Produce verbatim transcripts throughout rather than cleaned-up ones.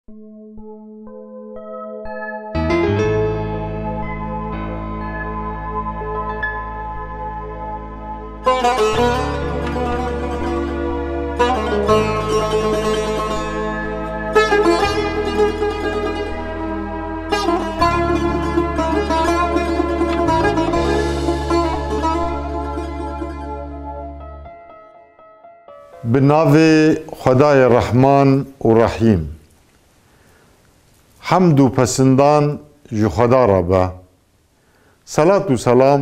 Bi navê Xwedayê Rehman û Rehîm. Hemd û pesindan ji Xweda re be. Selat û selam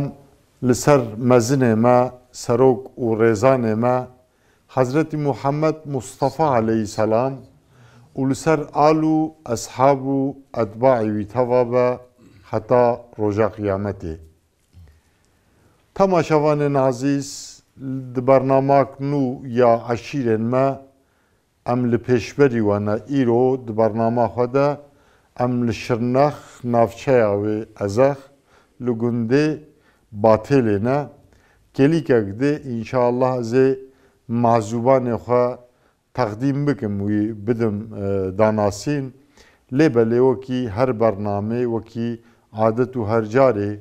li ser mezinê me, serok û rêzanê me, Hezretî Muhammed Mustafa aleyhisselam û li ser al û eshab û etbaî wî teva be heta roja qiyametê. Temaşevanên azîz, di bernamak nû ya Eşîrên me, em li pêşberî we ne. Îro di bernama xwe de em li Şirnex, navçeya wê Ezex, li gundê Batêlê ne. Kêlîkek dê, înşallah, ez ê mazûbanê xwe teqdîm bikim, wî bidim, e, danasîn. Lê belê wekî her bernamê, wekî adet û her carê,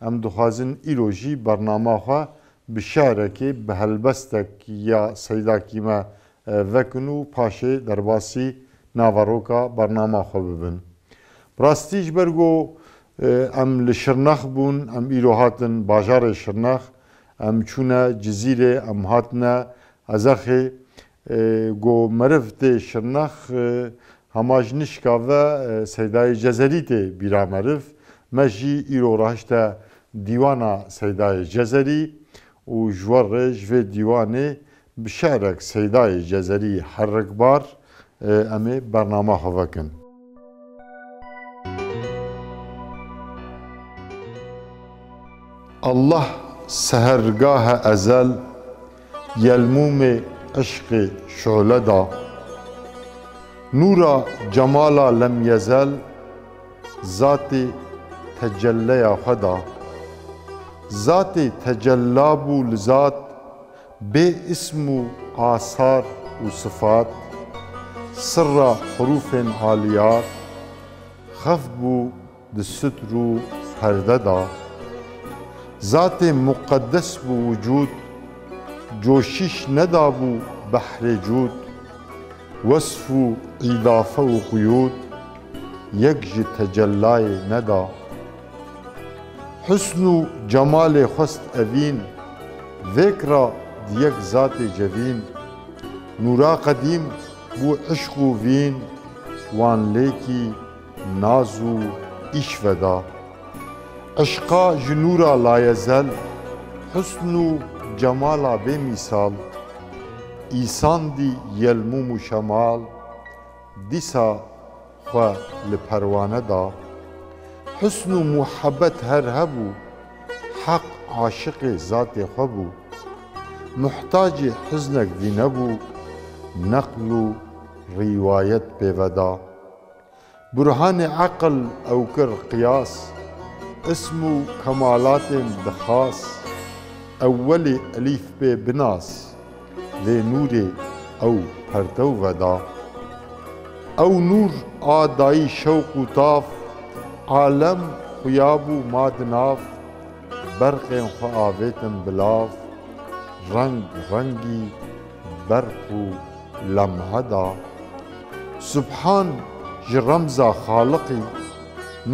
em dixwazin îro jî bernama xwe bi şi'rekê, bi helbestek ya Seydakî me, e, vekin û paşê derbasî naveroka bernama xwe bibin. Bi rastî ji ber ku, e, em li Şirnex bûn, em îro hatin bajarê Şirnex, em çûne Cizîrê, em hatine Ezexê, e, ku meriv tê Şirnex, e, hema ji nişka ve, e, Seydayê Cezerî tê bîra meriv. Me jî îro rahişte dîwana Seydayê Cezerî û ji we re ji vê dîwanê bi şi'rek Seydayê Cezerî herikbar, e, em ê bernama xwe vekin. Allah sehergahê ezel, yelmûmê eşqê şole da. Nûra cemala lemyezel, zatê tecelleya xwe da. Zatê tecella bû li zat, bê ism û asar û sifat, sirra hurûfên aliyat, xef bû di sitr û perde da. Zatê muqeddes bû wicûd, coşîş nedabû behrê cûd. Wesf û îdafe û quyûd yek ji tecellayê neda. Husn û cemalê xwest evîn, vêk ra di yek zatê cevîn. Nûra qedîm bû eşq û vîn, wan lêkî naz û îşve da. Eşqa ji nûra layezel, husn û cemala bêmîsal, îsandî yelmûm û şemal, dîsa xwe li perwane da. Husn û muhebbet her hebû, Heq aşiqê zatê xwe bû. Muhtacê hiznek vî nebû, neql û rîwayet pê ve da. Burhanê eqil ew kir qiyas, ism û kemalatên dixas, ewwelî elîfbê binas, vê nûrê ew pertew veda. Ew nûr a dayî şewq û tav, alem xuya bû ma di nav, berqên xwe avêtin bi lav, reng rengî berq û lem'e da. Subhan ji remza Xaliqî,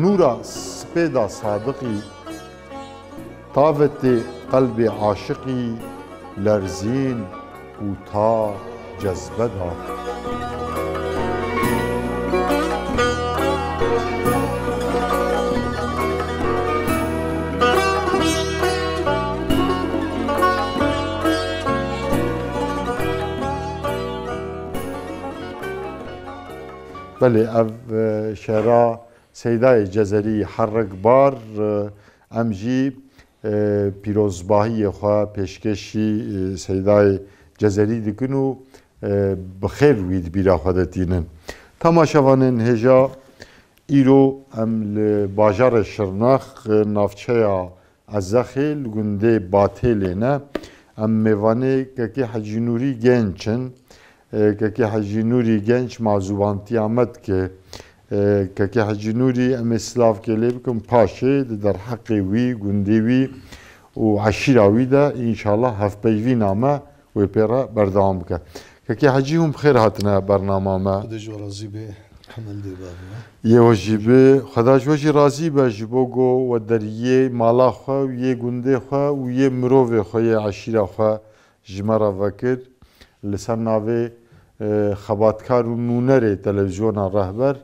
nûra spêda Sadiqî, tavetê qelbê aşiqî lerzîn û ta cezbe da. Belê, ev, e, şera Seydayê Cezerî herikbar, e, em jî, e, pîrozbahiyê xwe pêşkêşî, e, Seydayê Cezerî dikin û, e, bi xêr wî di bîra xwe de tînin. Temaşevanên hêja, îro em li bajarê Şirnex, e, navçeya Ezexê, li gundê Batêlê ne. Em mêvanê Kekê Hecî Nûrî Genç in. E, Kekê Hecî Nûrî Genç mazûbantiya me dike. E, Kekê Hecî Nûrî em ê silavkê lê bikin, paşê di derheqê wî, gundê wî û eşîra wî de înşallah hevpeyvîna me wê pê re berdewam bike. Kekê Hecî, hûn bi xêr hatine bernama me. Xwedê ji we razî be, Hemel dê bavê me. Yê we jî bi, Xweda ji we jî razî be, ji bo ku we deriyê mala xwe û yê gundê xwe û yê mirovê xwe, yê eşîra xwe ji me re vekir. Li ser navê, e, xebatkar û nûnerê televîzyona Rehber,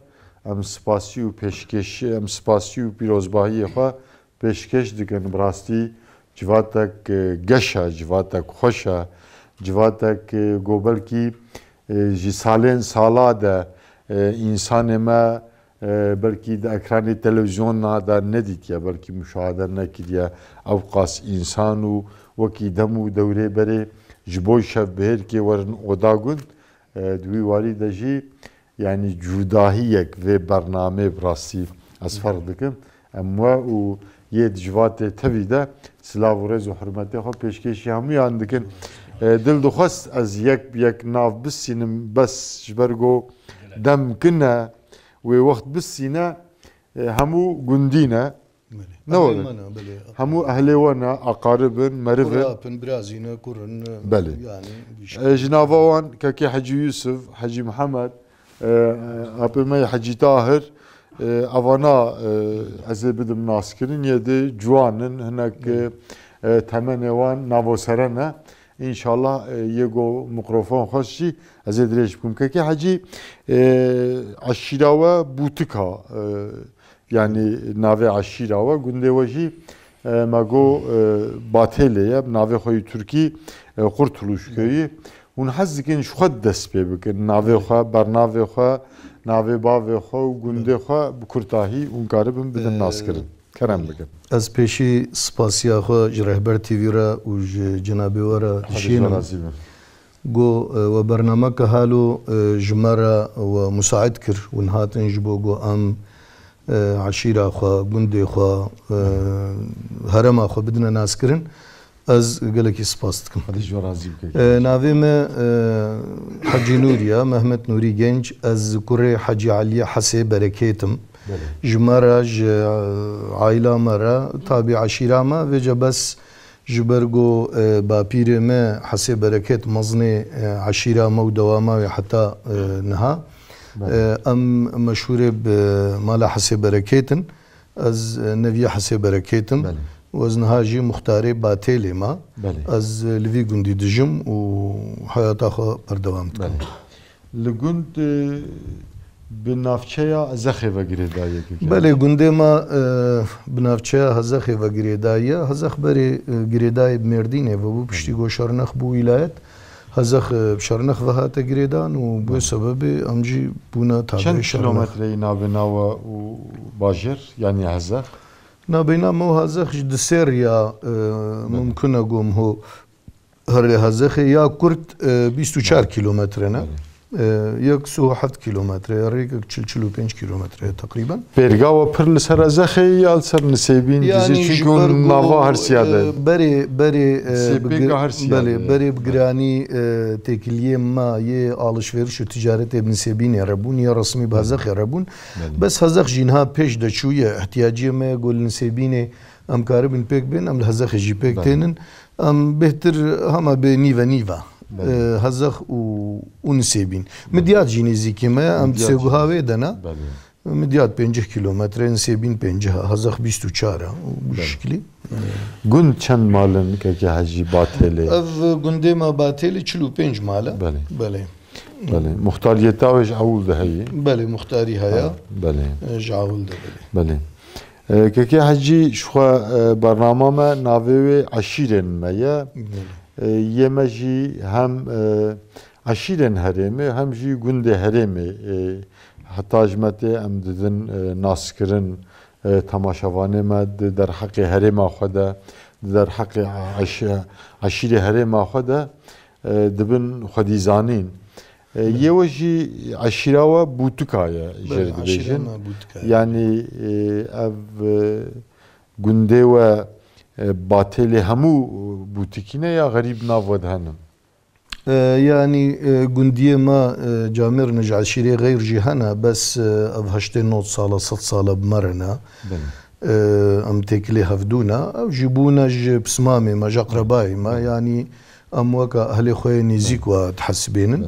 em spasî û pêşkêş, em spasî û pîrozbahiyê xwe pêşkêş dikin. Bi rastî civatek, e, geş e, civatek xweş e, civatek, e, ku belkî, e, ji salên sala de, e, însanê me, e, belkî di ekranê televîzyona de nedîtiye, belkî muşahede nekiriye ew qas însan û wekî dem û dewrê berê ji bo şevbihêrkê werin oda gund. E, di wî warî de jî, yanî cudahiyek vê bernamê bi rastî ez ferq dikim. Em we û yê di civatê tevî de silav û rêz û hurmetê xwe pêşkêşî hemûyan dikin. E, dil dixwest ez yek bi yek nav bisînim, bes ji ber ku dem kin e, wê wext bisîne, e, hemû gundî ne. Belê. Ne Ehlê were? Me ne, belê. Hemû ehlê we ne, aqarib in, meriv in. Kurap in, birazî ne, kur in, Belê. Yanî, E, ji nava wan Kekê Hecî Yusuf, Hecî Mihemed, e, apê me Hecî Tahir, e, evana, e, ez ê bidim naskirin, yê di ciwan in, hinek, Belê. E, e, temenê wan navosere ne. Înşallah, e, yê ku mikrofon xwest jî ez ê dirêj bikim. Kekê Hecî, e, eşîra we Bûtika, e, yanî navê eşîra we, gundê we jî, e, me got, e, Batêlê ye, bi navê xwe yî tirkî, e, Kurtuluş Köyü. Hûn hez dikin ji xwe dest pê bikin, navê xwe, bernavê xwe, navê bavê xwe û gundê xwe bi kurtahî hûn karibin bidin E, naskirin. Kerem bikin. Ez pêşî spasiya xwe ji Rehber T V re û ji cenabê we re Xwedê ji we dişînim. razî be. Go, e, we bernameke halo, e, ji me re we musaîd kir, hûn hatin ji bo go em, e, eşîra xwe, gundê xwe, e, herêma xwe bidine naskirin. Ez gelekî spas dikim. Xwedê ji we razî bike. E, navê me, e, Hecî Nûrî ye, Mehmet Nûrî Genç. Ez kurê Hecî Eliyê Hesê Berekêt im. Belê. Ji me re, ji, e, aîla me re, tabî eşîra me, vêce bes Ji ber ku, e, bapîrê me Hesê Bereket mezinê, e, eşîra me û dewama wê heta, e, niha. Belê. E, em meşhûrê bi mala Hesê Bereket in. Ez, e, neviyê Hesê Bereket im. Belê. Û ez niha jî muxtarê Batêlê me. Belê. Ez, e, li vî gundî dijim û heyata xwe berdewam dikim. Belê. Li gund, e, bi navçeya Hezexê ve girêdayî ye, Kekê Belê, Hecî? Gundê me, e, bi navçeya Hezexê ve girêdayî ye. Hezex berê, e, girêdayî bi Mêrdînê ve bû, piştî Belê. ku Şernex bû wîlayet. Hezex, e, bi Şernex ve hate girêdan û bi wê Belê. sebebê em jî bûne tabiê Çend Şernex. kilometreyî navbêna we û bajêr, yanî Hezex? Navbêna me û Hezex ji di sê riya, e, Belê. mimkun e ku em ho Herê Hezexê ya kurt, e, bîst û çar kilometre ne. Belê. E, yek sê û heft kilometre, ya rêkek çil, çil û pênc kilometre ye teqrîben. Pêrga we pir li ser Hezexê ya li ser Nisêbîn dizî, Yanî çünkü ji ber hûn ku, nava her siya de. e, berê, berê, e, Nisêbîn bi gir-, her siya belê, de. berê bi Belê. giranî, e, têkiliyê me yê alişveriş û ticaretê bi Nisêbînê re bûn, ya resmî bi Belê. Hezexê re bûn. Belê. Bes Hezek jî niha pêş de çûye, ihtiyaciyê me ye ku li Nisêbînê em karibin pêk bên, em li Hezexê jî pêk Belê. tênin. Em bêhtir hema bê nîve nîve. Belê. E, Hezek û, û Nisêbîn. Belê. Midyat jî nêzîkî me ye, em Midyat sêguha jî. wê de ne. Belê. Midyat pêncî kilometre, Nisêbîn pêncî, Hezek bîst û çar e. Û bu Belê. şekilî. Gund çend mal in, Kekê Hecî, Batêlê? Ev gundê me Batêlê çil û pênc mal e. Belê. Belê. Belê. Muxtariyeta wê ji ewil de heye? Belê, muxtarî heye. Ha, belê. E, ji ewil de belê. Belê. E, Kekê Hecî, ji xwe, e, bernama me navê wê eşîrên me ye. Belê. E, yê me jî hem, e, eşîrên herêmê, hem jî gundê herêmê, e, heta ji me tê em didin, e, naskirin, e, temaşevanê me di derheqê herêma xwe de, di derheqê eş-, eşîrê herêma xwe de, e, dibin xwedîzanîn. E, Belê. yê we jî eşîra we Bûtika ye, Belê, jêr eşîra dibêjin. me Bûtika ye. Yanî, e, ev, e, gundê we, e, Batêlê hemû Bûtikî ne ya xerîb nav we de hene? E, yanî, e, gundiyê me, e, camêrine ji eşîrê xeyr jî hene, bes, e, ev heştê nod sala, sed sala bi me re ne. Belê. E, em têkilê hevdû ne. Ew jî bûne ji pismamê me, ji eqrebayê me. Belê. Yanî em weka ehlê xwe yê nêzîk Belê. Wa dihesibênin.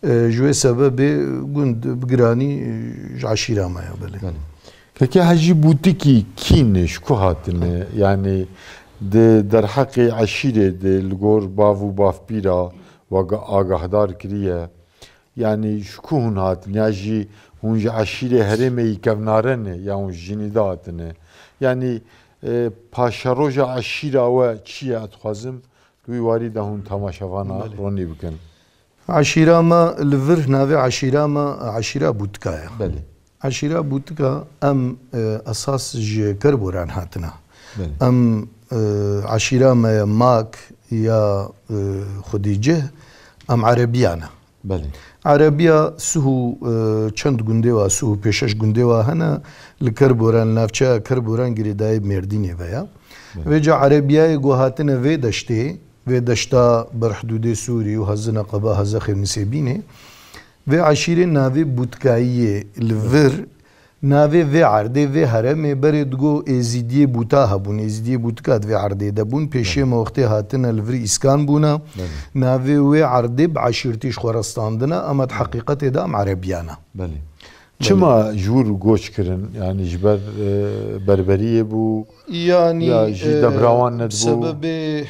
Belê. E, ji wê sebebê gund bi giranî, e, ji eşîra me ye, belê. Belê. Kekê Hecî Bûtikî kî ne, ji ku hatine? Yanî di derheqê eşîrê de li gor bav û bavpîra we ga-, agahdar kiriye. Yanî ji ku hûn hatin? Ya jî hûn ji eşîrê herêmê yî kevnare ne, ya hûn ji jinî de hatine? Yanî, e, paşeroja eşîra we çi ye? Ez dixwazim di wî warî de hûn temaşevana Belê. Ronî bikin. Eşîra me li vir, navê eşîra me eşîra Bûtika ye. Belê. Eşîra Bûtika em, e, esas ji Kerboran hatine. Belê. Em, e, eşîra me ye Mak ya, e, Xwedîcih, em Erebiya ne. Belê. Erebiya Suh û, e, çend gundê wa, Suh û pêşeş gundê wa hene, li Kerboran, li navçeya Kerboran girêdayê Mêrdînê ve ya. Belê. Vêca Erebiyayê ku hatine vê deştê, vê deşta berhidûdê Sûrî û Hezine Qeba Hezexê Nisêbînê, vê eşîrê navê Bûtkayiyê li vir, navê vê erdê, vê heremê berê digo Êzîdiyê Bûta hebûn, Êzîdiyê Bûtika di vê erdê de bûn, pêşiyê Belê. Me wextê hatine li vir îskan bûne, Belê. Navê wê erdê bi eşîrtî ji xwe re standine, ama di heqîqetê de em Erebiyan e. Belê. Belê. Çima ji wir goç kirin? Yanî ji ber, e, berberiyê bû Yanî, ya jî e, debrawan nedibû? Sebebê,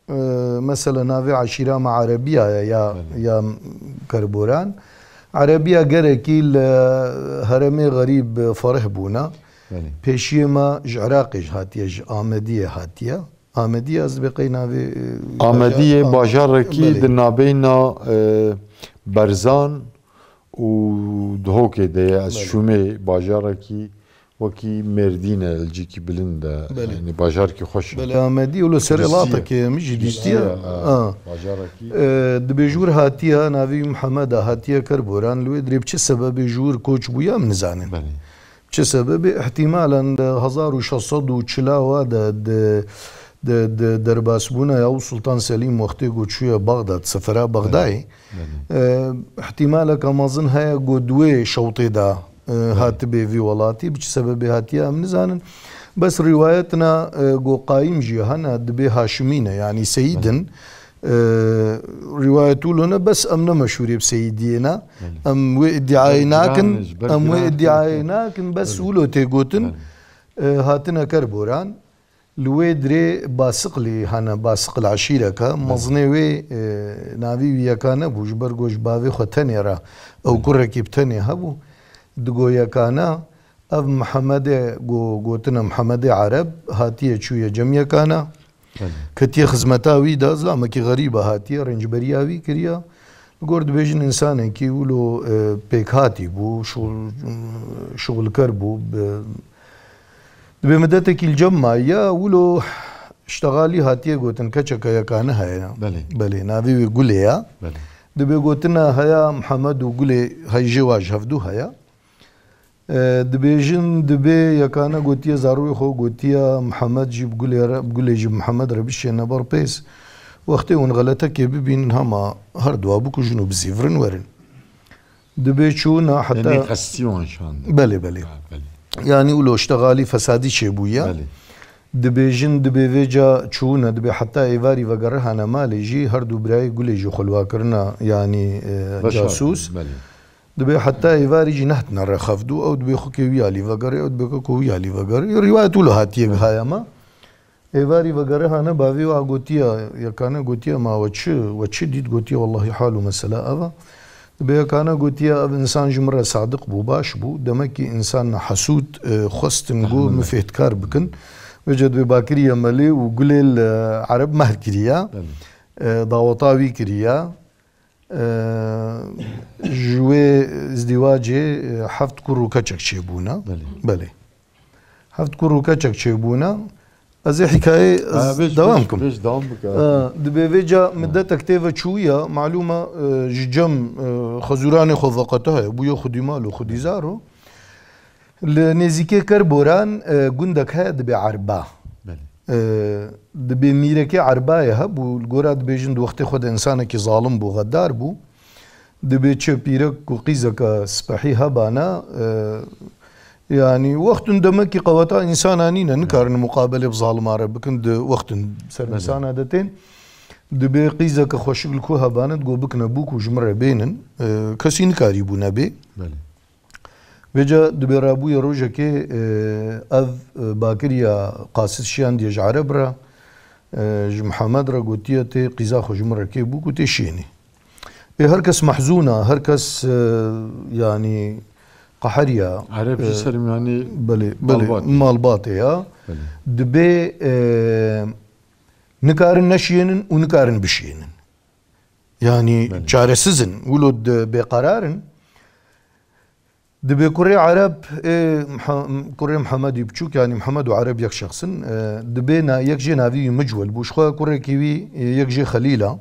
e, mesela navê eşîra me Erebiya ye ya, Belê. Ya Kerboran. Erebiya gerekî li heremê xerîb fereh bûne. Belê. Pêşiyê me ji Iraqê jî hatiye, ji Amediyê hatiye. Amediyê ez dibê qey navê, e, Amediyê bajar-, bajarekî Belê. Di nabeyna, e, Berzan û Duhokê de ye. Ez Belê. Şûmê bajarekî wekî Mêrdîn e, li cîkî bilind e. Belê. Yanî bajarekî xweş e. Belê, Amedî û li serê Turistiye. Latekê min jî Turistiye, dîtiye. Ha, ha. Bajarekî. E, dibê ji wir hatiye, navê wî Mihemed e, hatiye Kerboran. Li wê dirê bi çi sebebê ji wir koç bûye, em nizanin. Belê. Çi sebebê? Îhtîmalen di hezar û şeş sed û çila wa de, di, di, di derbasbûna ya û Sultan Selîm wextê ku çûye Baxdad, sefera Bexdayê, Belê. E, îhtîmaleke mezin heye ku di wê şewtê de, e, Belê. Hatibê vî welatî, bi çi sebebê hatiye em nizanin. Bes rîwayetina, e, ku qayîm jî hene, dibê Haşimî ne, yanî Seyîd in. Belê. E, rîwayet wilo ne, bes em ne meşhûrê bi Seyîdiyê ne. Belê. Em wê îdîayê Ber nakin, giran ji ber em wê giran îdîayê têke. Nakin, bes Belê. Wilo tê gotin, Belê. E, hatine Kerboran. Li wê dirê Basiqlî hene, Basiqil eşîreke. Belê. Mezinê wê, e, navî wî Yekane bû, ji ber ku ji bavê xwe tenê re ew Belê. Kurekî bi tenê hebû. Digo Yekane, ev Mihemedê, go-, gotine Mihemedê Ereb, hatiye çûye cem Yekane. Belê. Ketiye xizmeta wî de, zilamekî xerîb e, hatiye rêncberiya wî kiriye. Li gor dibêjin însanekî wilo, e, pêkhatî bû, şixul-, şixulker bû, bi, dibê midetekî li cem maye, wilo ştexalî hatiye gotin, keçeke Yekane heye. Belê. Belê, navê wê Gulê ya. Belê. Dibê gotina heya Mihemed û Gulê, heyjê wa ji hevdû heye. E, dibêjin, dibê Yekane gotiye zarokê xwe, gotiye Mihemed jî bi Gulê re, bi Gulê jî bi Mihemed re bişêne ber pês. Wextê hûn xeletekê bibînin, hema her dua bikujin û bizîvirin werin. Dibê çûna heta Tenê qestî wan şandin. Belê, belê. Ha, belê. Yanî wilo ştexalî fesadî çêbûye. Belê. Dibêjin, dibê vêca çûne, dibê heta êvarî vegerihane malê jî, her du birayê Gulê jî xwe li wa kirine, yanî, e, Veşartin, casûs. Belê. Dibê heta êvarî jî nehatine rexevdû, ew dibê xwekê wî alî vegerê, ew dibê keko wî alî vegerê. Rîwayet wilo hatiye Hı. gihaya me. Êvarî vegerihane bavê wa gotiye, Yekane gotiye, ma we çi, we çi dît? Gotiye, wellahî hal û mesela ev e. Dibê Yekane gotiye, ev însan ji min re sadiq bû, baş bû. Demekî însan hesûd, e, xwestin ku Tahmin. Mifêhdkar bikin. Vêce dibê ba kiriye Melê û Gulê li Ereb mehr kiriye. Belê. E, daweta wî kiriye. Eee, ji wê îzdîwacê, e, heft kur û keçek çêbûne. Belê. Belê. Heft kur û keçek çêbûne. Ez ê hikayeyê Ha, ez bêj, dewam bêj, kim. Bêj, dewam bike. Eee, dibê vêca midetek tê ve çûye, malûm e, e, ji cem, e, xezûranê xwe veqete heye, bûye xwedî mal û xwedî zar û. Li nêzîkê Kerboran, e, gundek heye dibê Erba. Belê. E, dibê mîrekê erbaye hebû, li gora dibêjin di wextê xwe de însanekî zalim bû, xedar bû. Dibê çi pîrek ku qîzeke spehî hebana, e, yanî wextun demekî qeweta însana nîne, nikarin muqabelê bi zalima re bikin, di wextun ser Belê. însana de tên. Dibê qîzeke xweşik li ku hebane, digo bikine bûk û ji min re bênin. E, kesî nikarî bû nebê. Belê. Vêca dibê rabûye rojekê, e, ev, e, bakiriya qasid şiyandiye ji Ereb re, e, ji Mihemed re gotiye tê qîza xwe ji min re kê bûk û tê şiyênê. Ê her kes mehzûn e, her kes, e, yanî qeheriya, Ereb jî e, ser mîyanê belê, belê, malbatê. malbatê ya. Belê. Dibê, e, nikarin neşiyênin û nikarin bişiyênin. Yanî Belê. çaresiz in, wilo di bêqerar in. Dibê kurê Ereb, ê, Miha-, kurê Mihemedî biçûk, yanî Mihemed û Ereb yek şexs in, e, dibê na-, yek jê navî wî Micwel bû. Ji xwe kurekî wî, e, yek jê Xelîl a,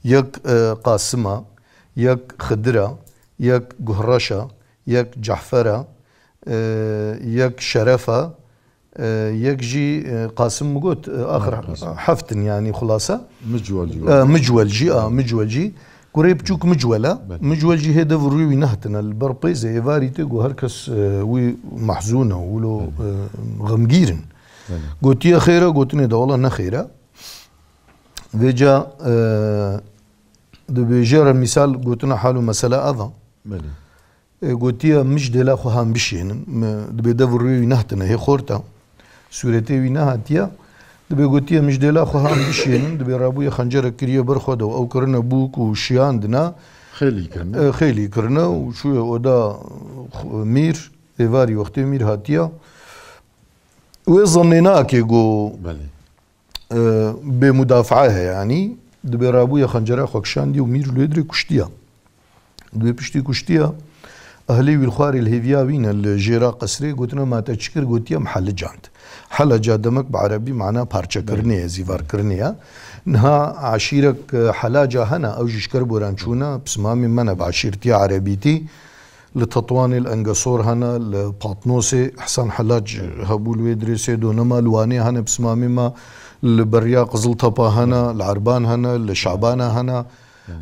yek, e, Qasim a, yek Xidir a, yek Guhreş a, yek Cehfer a, e, yek Şeref a, e, yek jî, e, Qasim min got, e, axir Ha, Qasim. heft in, yanî xulasa. Micwel jî E, var. Micwel jî, a, Micwel jî. Kurê biçûk Micwel e. Belê. Micwel jî hê dev û rûyê wî nehatine. Li ber pêzê êvarî tê got her kes, e, wî mehzûn e, wilo, Belê. e, xemgîr in. Belê. Gotiye xêr e, gotinê de wela ne xêr e. Vêca, e, dibêje re mîsal gotina hal û mesele ev e. Belê. E, gotiye, min ji dêla xwe han bişênin. Mi dibê dev û rûyê wî nehatine, hê xort e. Sûretê wî nehatiye. Dibê gotiye, min ji dêla xwe han bişênin. Dibê rabûye xencerek kiriye ber xwe de û ew kirine bûk û şiyandine. Xêlî kirine. E, xêlî kirine û çûye oda xwe-, mîr, êvarî wextê mîr hatiye. Wê zannê nake ku Belê. e, bê mudafaa heye, yanî dibê rabûye xencera xwe kişandiye û mîr li wê dirê kuştiye. Dibê piştî kuştiye, ehlê wî li xwarê li hêviya wî ne, li jêra qesrê, gotine, ma te çi kir? Gotiye, em helicand. Heleca demek bi erebî mana parçekirinê ye, zîvarkirinê ye. Niha eşîrek, e, helaca hene, ew jî ji Kerboran çûne, pismamê me ne bi eşîrtiya erebîtî. Li Tetwanê, li Engesor hene, li Patnosê Ihsan Helac hebû li wê dirê sê donema, li Wanê hene pismamê me, li beriya Qiziltepa hene, li Erban hene, li Şabana hene,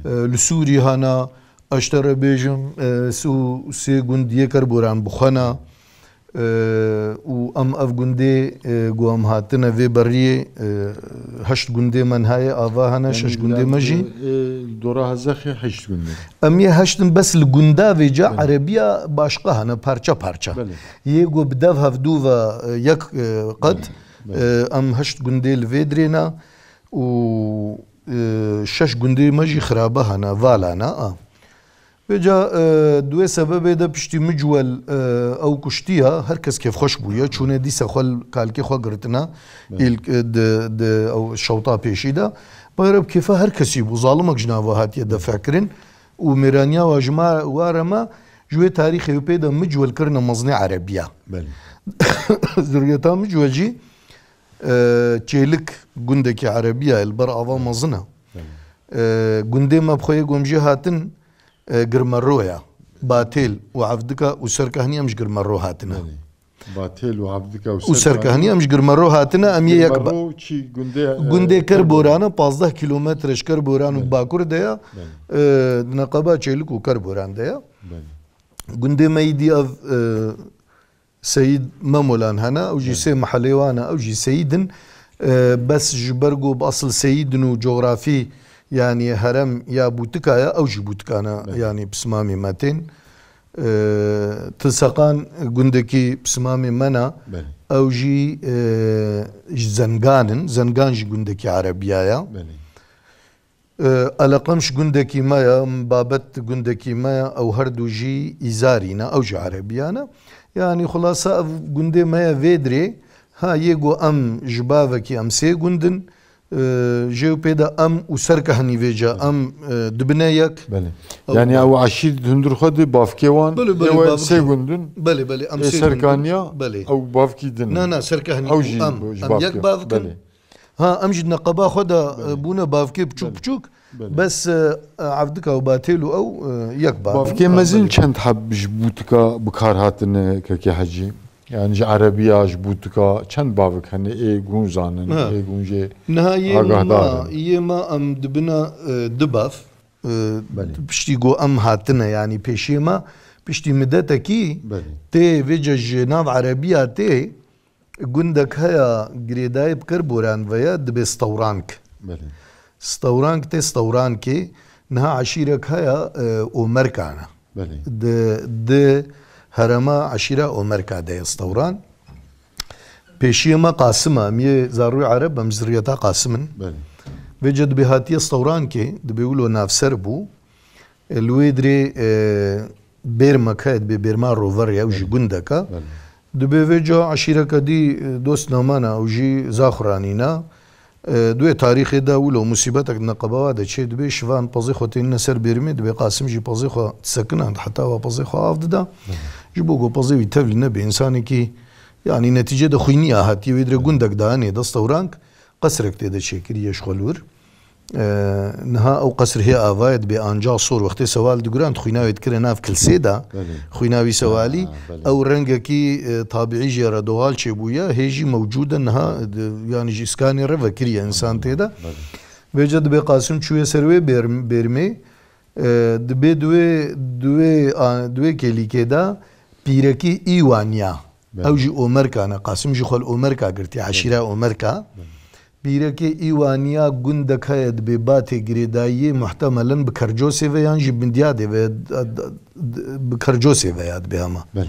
e, li Sûrî hene, ez ji te re bêjim, e, sê û sê gund yê Kerboran bi xwe ne, e, û em ev gundê, e, ku em hatine vê beriyê, e, heşt gundê me niha yê ava hene, Yanî şeş gundê me jî. e, li dora Hezexê heşt gundê. Em yê heşt in, bes li gunda vêca Belê. erebiya başqa hene, parça parça. Belê. Yê ku bi dev hevdû ve, e, yek, e, qet, Belê. e, em heşt gundê li vê dirê ne û, e, şeş gundê me jî xirabe hene, vala ne, a. Vêca, e, di wê sebebê de piştî Micwel, e, ew kuştiye, her kes kêfxweş bûye. Çûne dîsa xwe li kalkê xwe girtine. Belê. Îlk, e, di, di ew şewta pêşî de. Bayra bi kêfa her kesî bû. Zalimek ji nava hatiye Belê. defekirin. Û mêraniya wa ji ma, wa re me ji wê tarîxê wê pê de Micwel kirine mezinê erebiya. Belê. Zuriyeta Micwel jî, e, Çêlik gundekî erebiya ye, li ber ava mezin e. Belê. E, gundê me bi xwe yê ku em jê hatin, e, Girmeroya, Batêl û Evdika û Serkehnî em ji Girmero hatine. Belê. Batêl û Evdika û Û Serkehnî em ji Girmero hatine, em yê yek ba-, Girmero çi gundê, e, Gundê Kerboran e, pazdeh kîlometre ji Kerboran û Belê. Bakur de ya. Belê. E, di neqeba Çêlik û Kerboran de ya. Belê. Gundê me yî dî ev, e, Seyîd Memolan hene, ew jî Belê. sê mehelê wan e, ew jî seyîd in. E, bes ji ber ku bi esil seyîd in û cografî, yanî herem ya bûtika ye, ew jî bûtika ne, Belê. yanî pismamê me tên. E, Tilseqan gundekî pismamê me ne, Belê. ew jî, e, ji Zengan in. Zengan jî gundekî erebiya ye. Belê. E, Eleqemş gundekî me ye, Babet gundekî me ye, ew her du jî Îzarî ne, ew jî Erebiyan e. Yanî xulasa ev gundê me ye vê dirê, ha yê ku em ji bavekî em sê gund in, e, jê û pê de em û Serkehnî vêca em, e, dibine yek. Belê. Ew Yanî ba- ew eşîr hundir xwe di bavkê wan, Belê, belê, ew bavkê. sê gund in. Belê, belê, em Ê sê gund in. Serkaniya, Belê. ew bavkî din. Na, na, Serkehnî Ew û jî em. ji Em bavkê. yek bav kin. Belê. Ha, em jî di neqeba xwe de, Belê. e, bûne bavkê biçûk Belê. biçûk. Belê. Bes, e, Evdika û Batêl û ew, e, yek bav in. Bavkê Ha, mezin belê. çend heb ji bûtika bi kar hatine, Kekê Hecî? Yani ji erebiya, ji bûtika çend bavik hene ê gun zanin, Ha. ê gun jê Niha yê agahdar ma, in. yê ma em dibina, e, du bav. E, Belê. Piştî ku em hatine, yani pêşiyê ma, piştî midetekî Belê. tê vêce ji nav erebiya tê gundek heya girêdayê bi kerboran ve ye, dibê Stewrank. Belê. Stewrank tê Stewrankê, niha eşîrek heya, e, Omerkan e. Belê. Di, di herema eşîra Omerka de ye Stewran. Pêşiyê me Qasim e, em yê zarûyê Ereb, em ji zirriyeta Qasim in. Belê. Vêce dibê hatiye Stewrankê, dibê wilo navser bû. E, li wê dirê, e, bêrmek heye, dibê bêrma Rover ye, ew jî Belê. gundek e. Belê. Dibê vêca eşîreke dî, e, dost namana, ew jî Zaxuranî ne. E, di wê tarîxê de wilo musîbetek di neqeba wa de çê dibê, şivan pezê xwe tênine ser bêrmê, dibê Qasim jî pezê xwe disekinand, heta wa pezê xwe av dida. Belê. Ji bo ku pezê wî tevlî nebe, însanekî, yanî netîce de xwîniya hatiye wê dirê gundek dayane de Stewrank, qesrek tê de çêkiriye ji xwe li wir. E, niha ew qesr hê ava ye, dibê anca sor wextê sewal digurand, xwîna wê dikire nav kilsê de, Belê. xwîna wî sewalî, Ha, belê. ew rengekî, e, tabiî jê re doğal çêbûye, hê jî mewcûd e niha, e, di, yanî ji îskanê re vekiriye însan tê de. Belê. Vêce dibê Qasim çûye ser wê bêrm-, bêrmê, e, dibê di wê, di wê, a, di wê kêlîkê de pîrekî Îwaniya. Belê. Ew jî Omerkan e. Qasim jî xwe li Omerka girtiye, Belê. eşîra Omerka. Belê. Pîrekê Îwaniya gundek heye dibê batê girêdayiyê muhtemelen bi Kercosê ve yan jî Midyadê ve, d-, d-, d-, bi Kercosê ve ya dibê hema. Belê.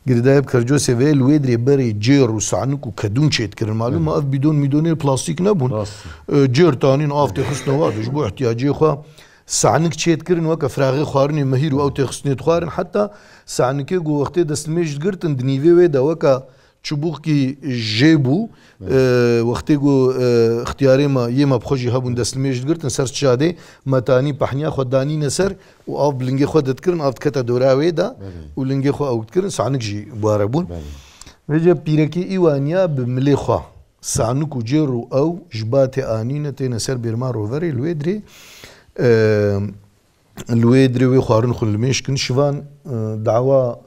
Girêdayê bi Kercosê ve li wê dirê berê cêr û sanik û kedûn çêdikirin. Malûm e, Belê. ev bîdon mîdonê plastîk nebûn. Rast e. E, cêr tanîn av têxistin wa de ji bo ihtiyacê xwe sanik çêdikirin, weke firaxê xwarinê mehîr û ew têxistinê dixwarin. Heta sanikê ku wextê destnimêj digirtin, di nîvê wê de weke çubûkî jê bû. Belê. E, wextê ku, e, ixtiyarê me, yê me bi xwe jî hebûn, destnimêj digirtin, ser çadê metanî pehniya xwe danîne ser û av bi lingê xwe de dikirin, av dikete dora wê de Belê. û lingê xwe ew dikirin, sanik jî bi ware bûn. Belê. Vêce pîrekî Îwaniya bi milê xwe, sanik û cêr û ew ji batê anîne têne ser bêrma Roverê li wê dirê, e, li wê dirê wê xwarin xwe limêj kin. Şivan, e, dawa,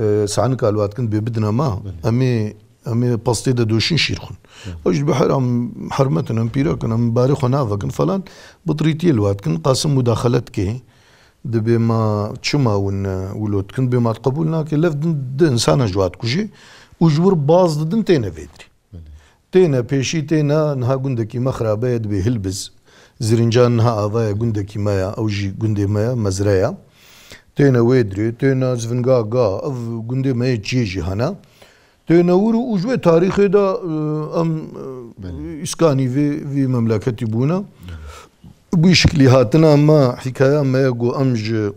e, sanika li wa dikin bê bidine ma. Belê. Em ê, em ê pastê de doşin şîr xwin. Belê. Ew jî dibe her em hermet in, em pîrek in, em barê xwe navekin falan. Bi tirîtiyê li wa dikin. Qasim mudaxele dike. Dibê ma çima win, e, wilo dikin? Dibê ma qebûl nake. Lev din du insana ji wa dikujê û ji wir baz didin têne vê dirê. Belê. Têne pêşî, têne niha gundekî me xirabe ye, dibê Hilbiz. Zirincan niha ava ye, gundekî me ya, ew jî gundê me ya, mezre ya. Têne wê dirê, têne Zivinga Ga, ev gundê me yê çiyê jî hene. Têne wir û ji wê tarîxê de, e, em, e, Belê. îskanî vê, vê memleketî bûne. Belê. Bi şiklî hatina me, hîkaya me ye ku em ji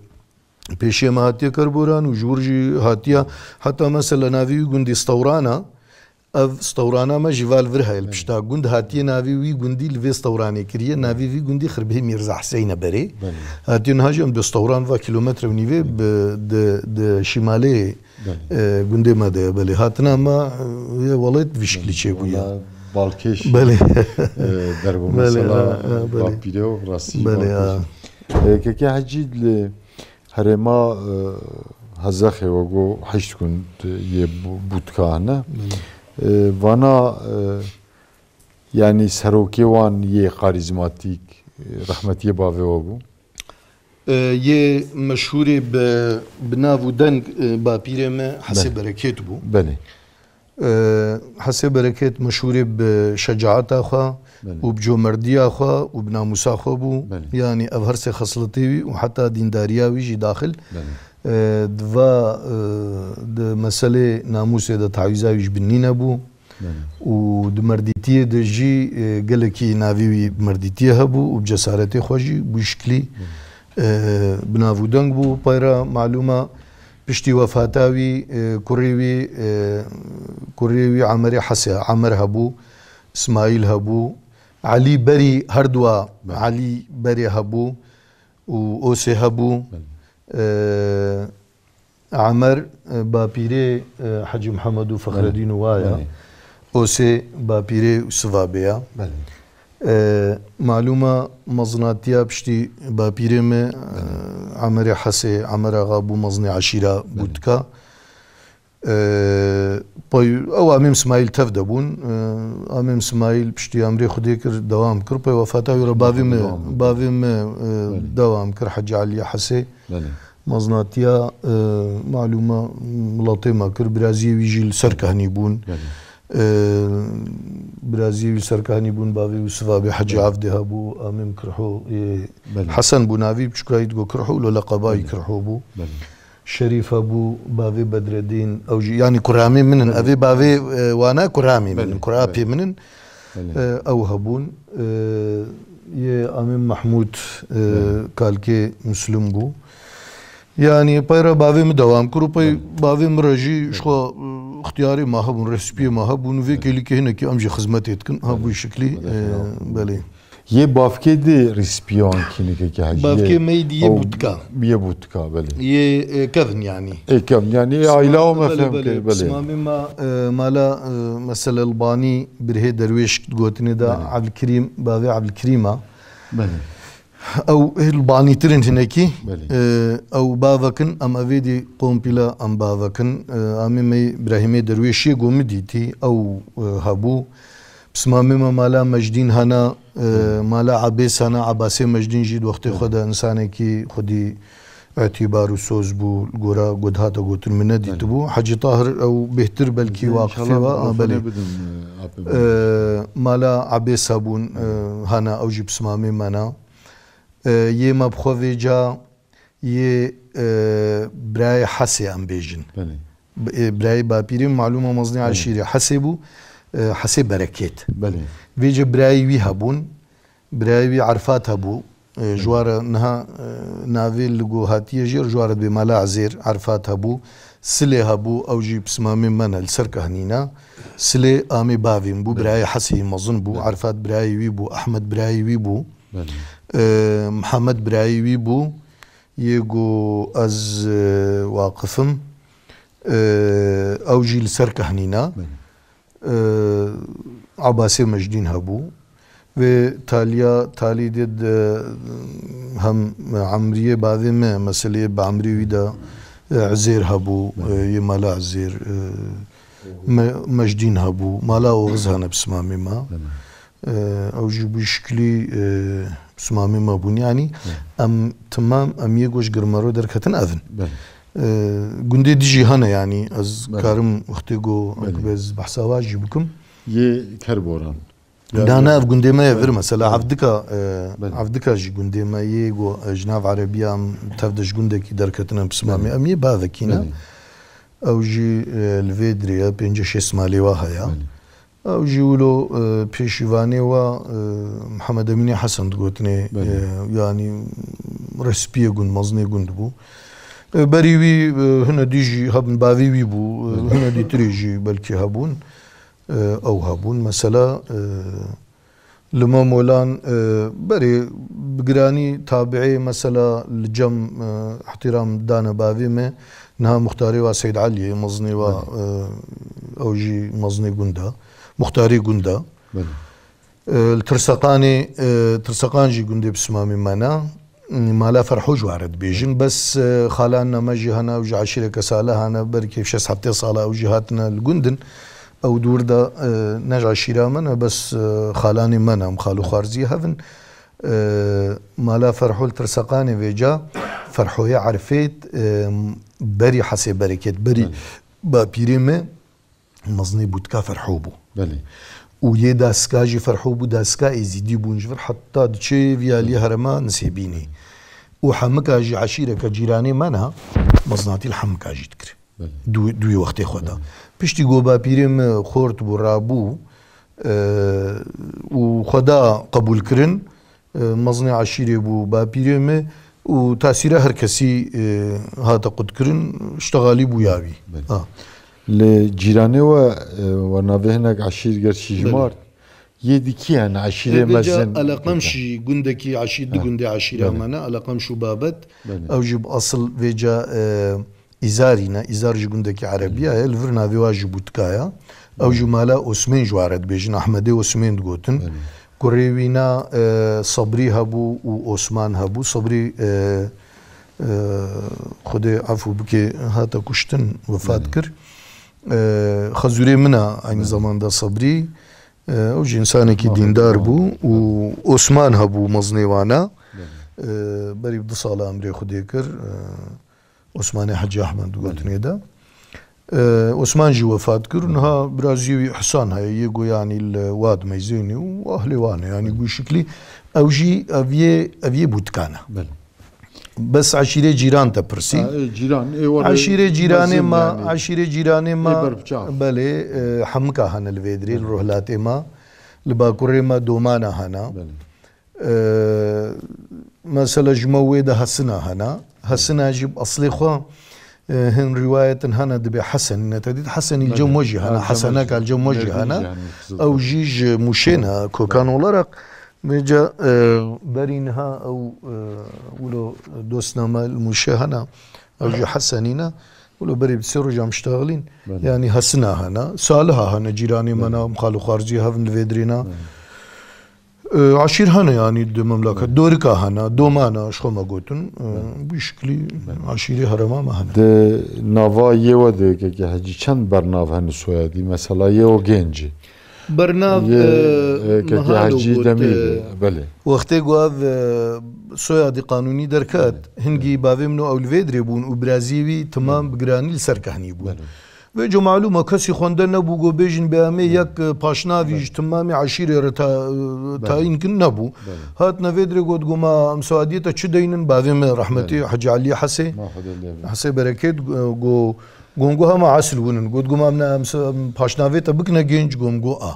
pêşiya me hatiye Kerboran û ji wir jî hatiye, heta mesela navê wî gundî Stewran e. Ev Stewrana me jî val vir heye li Belê. pişta gund, hatiye navê wî gundî li vê Stewranê kiriye. Navê vî gundî Xirbihê Mîrza Heseyne berê. Belê. Hatiye niha jî em di Stewran va kîlometre û nîvê bi, di, di şîmalê, Belê. e, gundê me de ye. Belê, hatina me, e, yê welêt vî şiklî Belê. çêbûye. Wala balkêş, Belê. e, derbo Belê, mesela ha, ha, belê. Bapîrê û rastî Belê, balkêş. ha. E, Keke Hecî li Herêma, e, Hezexê wego heşt gund yê bu-, bûtka hene. Belê. E, vana, e, yanî serokê wan yê karîzmatîk, e, rehmetiyê bavê we bû. E, yê meşhûrê bi, bi nav û deng, e, bapîrê me Hesê Belê. Berekêt bû. Belê. E, Hesê Berekêt meşhûrê bi şecaeta xwe Belê. û bi comerdiya xwe û bi namûsa xwe bû. Belê. Yanî ev her sê xesletê wî û heta dîndariya wî jî daxil. Belê. E, di va, e, di meselê namûsê de tawîza wî ji bin nîne bû. Belê. Û di merdîtiyê de jî, e, gelekî navê wî bi merdîtiyê hebû û bi cesaretê xwe jî bû şiklî, Belê. e, bi nav û deng bû. Peyra malûma Piştî wefata wî, e, kurê wî, e, kurê wî Emerê Hesê, Emer hebû, Îsmaîl hebû, Elî berî her dua, Belê. Elî berê hebû û Osê hebû. Belê. E, Emer, e, bapîrê, e, Hecî Mihemed û Fexredîn û wa ya. Belê. Osê bapîrê Usivabê ya. Belê. E, malûma mezinatiya piştî bapîrê me, e, Emerê Hesê, Emer Axa bû mezinê eşîra Bûtika. E, pey, ew Amêm Smaîl tev de bûn. E, Amêm Smaîl piştî emrê Xwedê kir, dewam kir. Pey wefata wî re bavê me, Dewam kir. bavê me, e, Belê. dewam kir, Hecî Elî Hesê. Belê. Meznatiya, e, malûma miletê me kir. Biraziyê wî jî li ser kehnî bûn. Belê. E, biraziyê wî ser kehnî bûn, bavê wî Sivabê Hecî Belê. Avdê hebû, Amêm Kirho, e, Belê. Hesen bû navî, piçûka wî digo Kirho, lo leqeba wî Belê. Kirho bû. Belê. Şerîf hebû, bavê Bedredîn, ew jî, yanî kuramê min in. Belê. Evê bavê, e, wana kuramê min in, Belê. kurapê Belê. min in. Belê. E, ew hebûn. E, yê Amêm Mehmûd, e, Belê. kalkê Muslim bû. Yanî pey re bavê min dewam kir û pey Belê. bavê min re jî Belê. ji xwe, e, ixtiyarê me hebûn, resipiyê me hebûn û vê Belê. kêlîkê hinekî em jî xizmetê dikin. Ha Belê. bû şiklî, Belê, e, xeyal. belê. Yê bavkê dê rîspiyan kînikekî hecî Bavkê yê me yê dî yê ew bûtika. Yê bûtika, belê. Yê, e, kevin yanî. Ê kevin, yanî yê Sima-, aîla û me belê, fehm belê. kir, belê. Pismamê me, e, mala, e, mesela Libanî birhê Derwêş gotinê de Belê. Evlkirîm, bavê Evlkirîma. Belê. Ew hê Libanîtirin hinekî. Belê. E, ew bavekin, em evê dî kompîla em bavekin. E, amê me Îbrahîmê Derwêşiyê go min dîtî, ew, e, hebû. Pismamê me mala Mecdîn hene, e, Belê. mala Ebês hene. Ebasê Mecdîn jî di wextê Belê. xwe de însanekî xwedî îtîbar û soz bû, li gora ku dihate gotin min nedîtibû. Belê. Hecî Tahir ew bêhtir belkî Belê, waqifê înşallah we, a, mikrofone belê. bidin, e, apê E, bidin. mala Ebês hebûn, e, Belê. hene, ew jî pismamê me ne. E, yê me bi xwe vêca yê, e, birayê Hesê em bêjin. Belê. B-, e, birayê bapîrê malûma mezinê Belê. eşîrê Hesê bû, e, Hesê Berekêt. Belê. Vêce birayê wî hebûn, birayê wî Erfat hebû. E, ji Belê. wa re niha, e, navê li ku hatiye jêr, ji wa re dibê mala Ezêr, Erfat hebû, Silê hebû, ew jî pismamê me ne, li ser kehnîna. Silê amê bavê min bû, Belê. birayê Hesê mezin bû, Belê. Erfat birayê wî bû, Ehmed birayê wî bû, Belê. e, Mihemed birayê wî bû, yê ku ez, e, waqif im, e, ew jî li ser kehnîna. Belê. E, Ebasê Mecdîn hebû. Vê taliya, talî dê de hem Emriyê bavê me, meseleyê bi Emrî wî de, e, Ezêr hebû, Belê. e, yê mala Ezêr, e, me-, Mecdîn hebû, mala Oxiz hene pismamê me. Belê. E, ew jî bû şiklî, e, pismamê me bûn. Yanî Belê. em timam, em yê ku ji Girmero derketin ev in. Belê. E, gundê dijî hene, yanî ez Belê. karim wextê ku Belê. ez behsa wa jî bikim. Yê Kerboran. Ya Na, na, ev gundê me ye vir Belê. mesela. Belê. Evdika, e, Belê. Evdika jî gundê me yê ku, e, ji nav Erebiya em tev de ji gundekî derketine pismamê. Belê. Em yê bavekî ne. Belê. Ew jî, e, li vê dirê ye, pêncî şêst malê wa heye. Belê. Ew jî wilo, e, pêşîvanê wa, e, Mihemed Emînê Hesen digotinê, Belê. e, yanî resipiyê gund, mezinê gund bû. E, berî wî, e, hine dî jî hebin, bavê wî bû, e, Belê. hine dîtirê jî belkî hebûn. E, ew hebûn. Mesela, e, li me molan, e, berê bi giranî tabiê mesela li cem, e, ihtiram dane bavê me, niha muxtarê wa Seyd Eliyê, mezinê wa, Belê. e, ew jî mezinê gund e, muxtarê gund e. Belê. E, li Tirseqanê, e, Tirseqan jî gundê pismamê me ne. Mala Ferho ji wa re dibêjin. Bes, e, xalanina me jî hene, ew ji eşîreke sale hene, belkî şeş heftê sala ew jî hatine li gund in. Ew dûr de, e, ne ji eşîra me ne, bes, e, xalanê me ne, em xal û xwarziyê hev in. E, mala Ferho li Tirseqanê vêca, Ferhoyê Erfêt, e, berî Hesê Berekêt, berî Belê. bapîrê me, mezinê bûtika Ferho bû. Belê. Û yê dasika jî Ferho bû, dasika Êzîdî bûn ji vir heta diçê vî alî herema Nisêbînê. Û Hemika jî eşîreke cîranê me ne, mezinatî li Hemika jî dikir. Belê. Dû-, dûyê wextê xwe de. Belê. Piştî ku bapîrê me xort bû, rabû, e, û xwe da qebûlkirin, E, mezinê eşîrê bû, bapîrê me û tasîra her kesî, e, hate qutkirin, ştexalî bûya wî. Belê. Ha. Li cîranê we, e, we navê hinek eşîr gerçî Belê. jimart. Yê dî kî hene eşîrê E, vêca mezin? Eleqemş jî gundekî eşîr, du Ha. gundê eşîra Belê. me ne, Eleqemş û Babet. Belê. Ew jî bi esil vêca, e, Îzarî ne, Îzar ji gundekî Erebiya ye, li vir navê wa jî Bûtika ye. Ew jî mala Osmên ji wa re dibêjin, Ehmedê Osmên digotin. Belê. Kurê wî na, e, Sebrî hebû û Osman hebû. Sebrî, e, e, Xwedê efû bike, hate kuştin, wefat Belê. kir. E, xezûrê min a aynı zamanda Sabrî. E, ew jî insanekî dîndar bû û Osman hebû mezinê wana. E, berî bi du sala emrê Xwedê kir. E, Osmanê Hecî Ehmed gotinê de. E, Osman jî wefat kir. Niha birazî wî Hisan heye, yê ku yanî li wa dimeyzênî û ahlê wan e. Yanî bi şiklî ew jî ev yê, ev yê bûtikan e. Bes eşîrê cîran te pirsî. Ha, ê, cîran, ê, were Eşîrê cîranê mezin ma, yanî. Eşîrê cîranê ma, Ê, berbiçav. Belê, e, hemika hene li vê dirê, li Belê. Rohlatê ma, li bakurê ma domana hene. Belê. E, mesela ji me wê de Hesina hene. Hesina jî bi eslê xwe, e, hin rîwayetin hene dibe Hesenî ne te dît. Hesenî li cem Belê. we jî hene, Ha, cem we Heseneka jî. li cem we jî Merdîn hene. jî hene, Qiziltepe. Ew jî ji Mûşê ne, kokan olarak. Vêca, e, berî niha ew, e, wilo dostna me li Mûşê hene, ew jî Hesenî ne. Wilo berê bi sê roja em ştexilîn. Belê. Yanî Hesina hene, Saliha hene, cîranê me ne, Belê. em xal û xwarzî hev in li vê dirê ne. Belê. E, eşîr hene yanî di memleket. Belê. Dorika hene, domana, ji xwe me gotin. E, Belê. bu şiklî Belê. eşîrê herêma me hene. Di nava yê we de kekê Hecî çend bernav hene soyadî? Mesela yê we gencî. Bernav, Yê, e, e, kekê Mihalo Hecî got, Demîr, e, belê. wextê ku ev, e, soyadî qanûnî derket, Belê. hingî bavê min û ew li vê dirê bûn û birazî wî timam Belê. bi giranî li ser kehnî bûn. Belê. Vêca malûm e, kesî xwende nebû ku bêjin bê em ê Belê. yek, e, paşnavî Belê. ji timamê eşîrê re ta-, e, Belê. tayîn kin nebû. Belê. Hatine vê dirê got, goma em soyadiyê te çi deynin? Bavê min rehmetî Belê. Hecî Elî Hesê, Ma Xwedê lê be. Hesê Bereket, e, go Gon got hema esil win in. Got, goma em ne, em se-, em paşnavê te bikine genc, gom got a.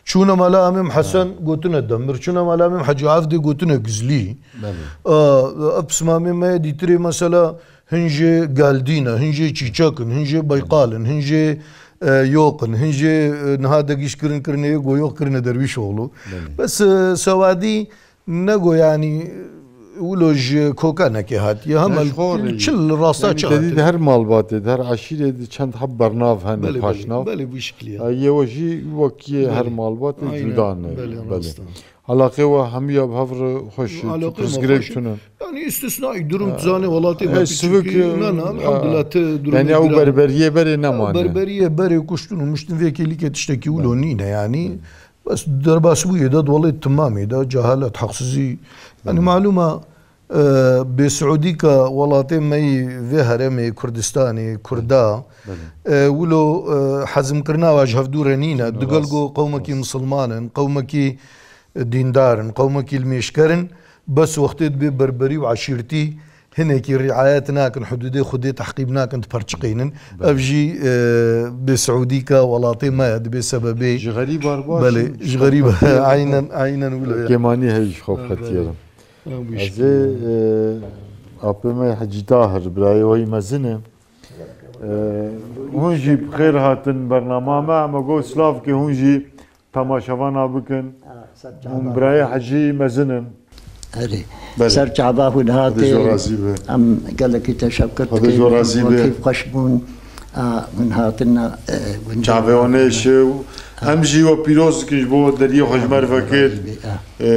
Çûne mala Emêm Hesen, gotine Demir. Çûne mala Emêm Hecî Avdê, gotine Gizlî. Belê. A, ev pismamê me yê dîtirê mesela hin jê Geldî ne, hin jê Çîçek in, hin jê Beyqal in, hin jê, e, Yoq in, hin jê, e, niha degîş kirin, kirine yê go Yoq kirine Derwîşoğlu. Belê. Bes, e, Sewadî Nego, yanî, wilo ji kokanekê hatiye. Hema Ya, ji xwe li re çi li rasta Yanî, çi te dî hatiye? di her malbatê, di her eşîrê de çend heb bernav hene, Belê, belê, paşnav. belê, bu şekilde. Ay, yê we jî wek yê her Belê. malbatê Aynen, cuda ne. belê, Belê. rast e. Alaqê we hemûya bi hev re xweş e, Alaqê tu me pirsgirêk xweş e. tune. Yanî, istisnai durum, Ha. tu zanî, welatê E, me sivik, piçûk e, e, na, na, ha. elhamdulillah, te durumê Yanî, ew bira- berberiyê berê nemane. Berberiyê berê kuştin û miştin vê kêlîkê tiştekî wilo Belê. nîne, yanî. Belê. Bes derbasbûyê de, di welê timamê de, cehalet, heqsizî. Yanî Belê. malûm e, e, bêsiûdîka welatê me yî vê herêmê Kurdistanê, Kurda, Belê. e, wilo, e, hezmkirina wa ji hevdû re nîne. Nîne, Digel rast, ku qewmekî rast. misilman in, qewmekî dîndar in, qewmekî limêjker in, bes wextê dibê berberî û eşîrtî hinekî riayet nakin, hudûdê Xwedê tehqîb nakin, diperçiqînin. Belê. Ev jî, e, bêsiûdîka welatê me ye, dibê sebebê Ji xerîbar baş Belê, in, ji xerîb-, xwe qetiyerin. aynen, aynen wilo ye. Kêmanî heyî ji xwe Ha, qetiyerin. belê. Ha, bu Ez şekilde. ê, e, apê me Hecî Tahir, birayê weyî mezin e. E, hûn jî bi xêr hatin bernama me, me got silav ke hûn jî temaşevana bikin. Ha, ser çava. Hûn birayê Hecî mezin in. Erê. Belê. Ser çava hûn Xwedê ji we hatê. razî be. Em gelekî teşekkür Xwedê ji we dikin. razî be. Keyf xweş bûn. A, hûn hatin, e, gundê Çavê wan ê şew. Ha. Em jî we pîroz dikin ji bo deriyê xwe ji me re vekir. Razî be, ha. E,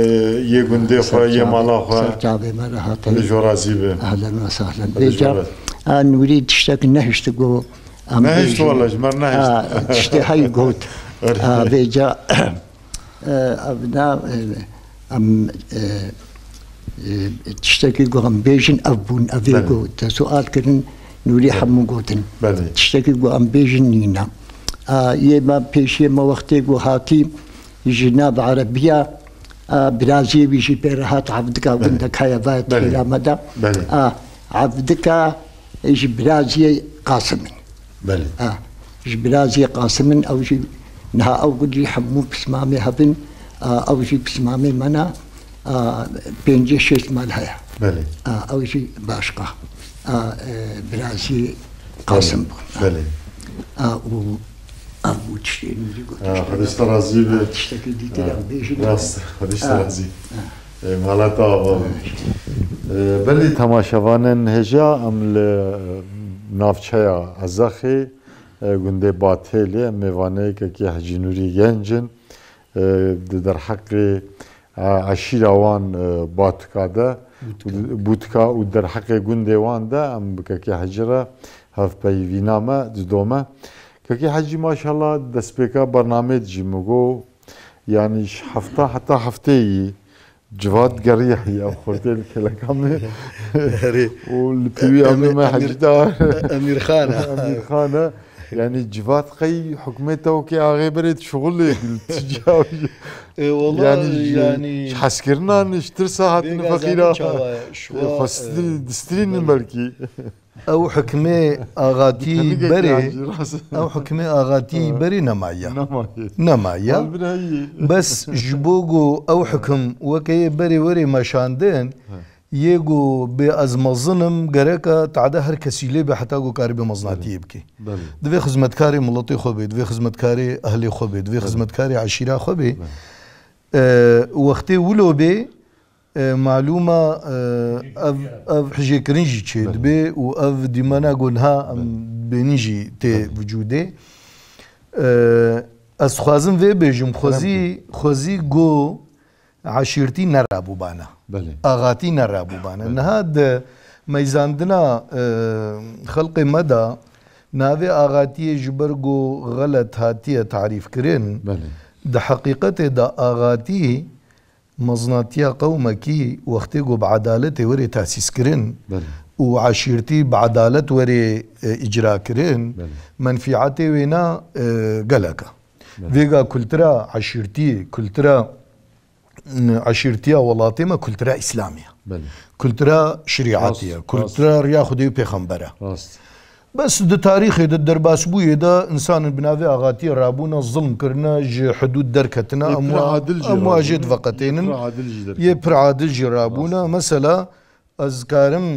yê gundê Ser xwe, yê çavê, mala xwe. ser çavê me re hate. Xwedê ji we razî be. Ehlen ve sehlen. Xwedê ji we Vêca, razî. a, Nûrî tiştek nehişt got. Em Nehişt bêjin. wele, ji me re nehişt. A, tiştê hey got. Erê. A, vêca, e, ev na, e, em, e, e, tiştekî ku em bêjin ev bûn, ev ê Belê. ku te sual kirin, Nûrî Belê. hemû gotin. Belê. Tiştekî ku em bêjin nîne. A, yê me pêşiyê me wextê ku hatî ji nav erebiya, a, biraziyê wî jî pê re hat Evdika Belê. gundek heye vayet Belê. xêra me de. Belê. A, Evdika ji biraziyê Qasim in. Belê. A, ji biraziyê Qasim in, ew jî niha ew gund jî hemû pismamê hev in, a, ew jî pismamê me ne, a, pêncî şêst mal heye. Belê. A, ew jî başqa. A, e, biraziyê Qasim bûn. Belê. A, û, a, û tiştê Nûrî got, Ha, tiştê Xwedê ji te razî be. Ha, tiştekî dîtir Ha, em bêjin. rast, Xwedê ji te Ha. razî. Ha. E, mala te ava be. Ha, işte. E, belê temaşevanên hêja, em li, e, navçeya Ezexê, e, gundê Batêlê, em mêvanê yekekî Hecî Nûrî Genc in. E, di derheqê, e, eşîra wan, e, Batika de, Bûtika. Bûtika û derheqê gundê wan de em bi kekê Hecî re hevpeyvîna me didome. Kekê Hecî, maşallah, destpêka bernamê jî min got, yanî ji hefta heta hefteyî civat geriya ya xurtê li keleka me. Erê. Û li pêwî Emî-, amê me Emîr-, Hecî Dawar. Emîrxan e. Emîrxan e. Yanî civat qey hukmê te wekî axê berê dişuxulê, li tija. E, wala, yanî ji, yanî ji hezkirinan, ji tirsa hatine vêga feqîra. Zanî çawa ye. Şwa, e, xwestir-, e, distirînin belê. Belkî. Ew hikmê axatî Hikmê berê, gerek jî rast. Ew hikmê axatî Ha. berê nemaye. Nemaye. Nemaye. Hal bira yî. Bes ji bo ku ew Ha. hikim weke yê berê werê meşandin, Ha. yê ku bê ez mezin im, gereka tade her kesî lê be heta ku karibê mezinatiyê Belê. bike. Belê. Divê xizmetkarê miletê xwe bê, divê xizmetkarê ehlê xwe bê, divê Belê. xizmetkarê eşîra xwe bê. Belê. E, wextê wilo bê, E, malûm e, e, ev, ev hijêkirin jî çê Belê. dibe û ev dîmena ku niha em Belê. bênî jî tê Belê. vicûdê. E, ez dixwazim vê bêjim, Kerem xwezî, ki. xwezî ku eşîrtî nerabûbane. Belê. Axatî nerabûbane. Belê. Niha di meyzandina, e, xelqê me de navê axatiyê ji ber ku xelet hatiye tarîfkirin, Belê. di heqîqetê de axatî Mezinatiya qewmekî wextê ku bi edaletê were tasîs kirin Belê. û eşîrtî bi edalet were, e, îcra kirin, Belê. menfîetê wêna, e, gelek e. Belê. Vêga kultura eşîrtiyê, kultura, m, eşîrtiya welatê me kultura îslamî ye. Belê. Kultura şerîetî ye. Rast, rast. Kultura riya Xwedê û pêxember e. Rast. Bes di tarîxê de, derbasbûyê de, însanên bi navê axatiyê rabûne, zilm kirine, ji hidûd derketine, Yê em pir wa, adil jî em wa jê rabûne, diveqetênin. Yê pir adil jî derketine. Yê pir adil jî rabûne. Rast. Mesela, ez karim, e,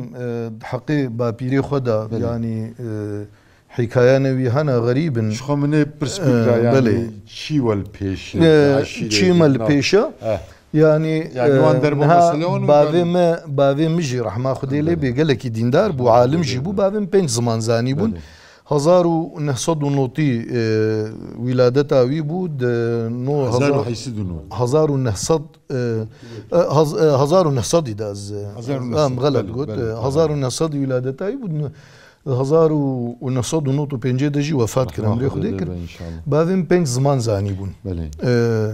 di heqê bapîrê xwe de, Belê. yanî, e, hîkayene wî hene xerîb in. Ji xwe min ê pirs E, bikira, yanî, belê. çî we li pêş e, E, eşîrê çî me li nav- pêş e? Eh. Yanî, Yanî wan e, derba niha mesele wan û bavê yanî me, bavê min jî rehma Xwedê lê Belê. bê gelekî dîndar bû, Rehma alim Xwedê jî lê bû. bê. Bavê min pênc ziman zanî bûn. Belê. Hezar û neh sed û notî, e, wîladeta wî bû, di no Hezar û hezar, heyşt sed û notî. hezar û neh sed, e, e, hez-, e, hezar û neh sedî de ez, e, Hezar û neh sed, em xelet belê, got, belê, e, tamam. hezar û neh sed wîladeta wî bû, di hezar û neh sed û notî û pêncê de jî wefat kir, Rehma emrê Xwedê Xwedê kir. be, înşallah. Bavê min pênc ziman zanî bûn. Belê. E,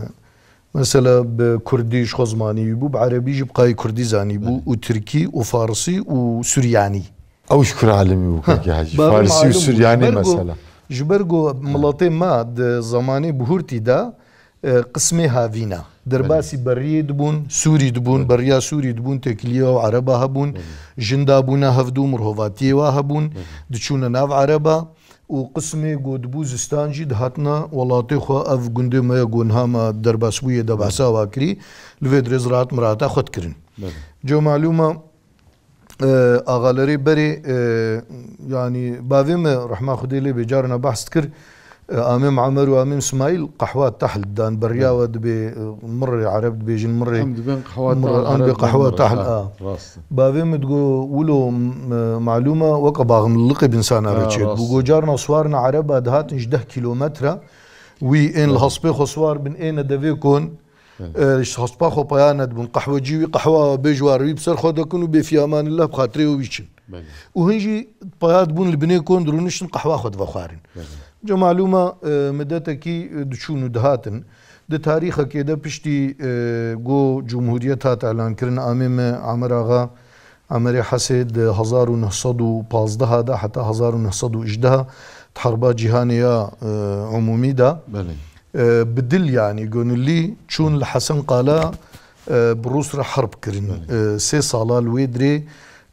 Mesela bi kurdî ji xwe zimanî wî bû, bi erebî jî bi qayî kurdî zanî bû Belê. û tirkî û farisî û suryanî. Ew ji kura alimî bû, Ha, kekê Hecî? bavê Farisî û malûm bû. suryanî Ji ber ku, mesela. ji ber ku Ha. miletê me di zemanê bihurtî de, e, qismê havîna. Derbasî Belê. beriyê dibûn, sûrî dibûn, Belê. beriya sûrî dibûn, têkiliya û ereba hebûn, Belê. jin dabûne hevdû, mirhovatiyê wa hebûn, Belê. diçûne nav ereba. û qismê ku dibû zistan jî dihatine welatê xwe, ev gundê me ye ku niha me derbasbûyê de Belê. behsa wa kirî, li vê dirê ziraat mirata xwe dikirin. Belê. Cem malûm e, e, axalerê berê, e, yanî bavê me rehma Xwedê lê bê carna behs dikir, e, Amêm Emer û Amêm Smaîl qehwa tehl didan, beriya Belê. we dibê, e, mirrê ereb dibêjin mirrê, Em dibên qehwa mirrê, tehl, em dibê ereb qehwa dibên tehl, mirrê. a. Ha, rast e. Bavê min digo, wilo, m-, malûm e, weke baxmilliqê bi insana re Ha, çêdibû. rast. Go carna siwarina ereba dihatin ji deh kîlometre, wî ên li Evet. hespê xwe siwar bin, êne devê kon, Evet. e, ji hespa xwe peya nedibûn. Qehwecî wî qehwa bê ji war wî bi ser xwe dekin û bê fî emanillah bi xatirê wî çin. Belê. Û hin jî peya dibûn li binê kon dirûniştin qehwa xwe divexwarin. Belê. Ca malûm e, e, midetekî, e, diçûn û dihatin. Di tarîxekê de piştî, e, ku cumhuriyet hat elankirin, amê me Amer Axa, Amerê Hesê di hezar û neh sed û pazdeh de heta hezar û neh sed û ijdeh di Herba Cîhanê ya, e, Umûmî de, Belê. e, bi dil, yanî gönüllî çûn li Hesen Qala, e, bi Rûs re herb kirin. Belê. E, sê sala li wê dirê,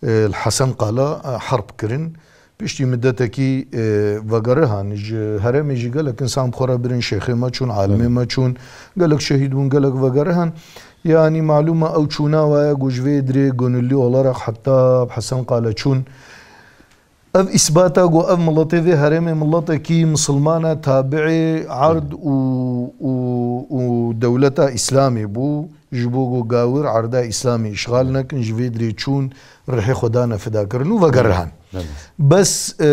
e, li Hesen Qala, e, herb kirin. Piştî midetekî, e, vegerihan, ji herêmê jî gelek insan bi xwe re birin, şêxê me çûn, alimê Belê. me çûn, gelek şehîd bûn, gelek vegerihan. Yanî malûm e ew çûna we ye ku ji vê dirê gönüllî olarak heta bi Hesen Qale çûn. Ev îsbata ku ev miletê vê herêmê miletekî misilman e, tabiê erd û, û, û dewleta Îslamê bû. Ji bo ku gawir erda Îslamê îşxal nekin, ji vê dirê çûn, rihê xwe dane fedakirin û vegerihan. Belê. Bes, e,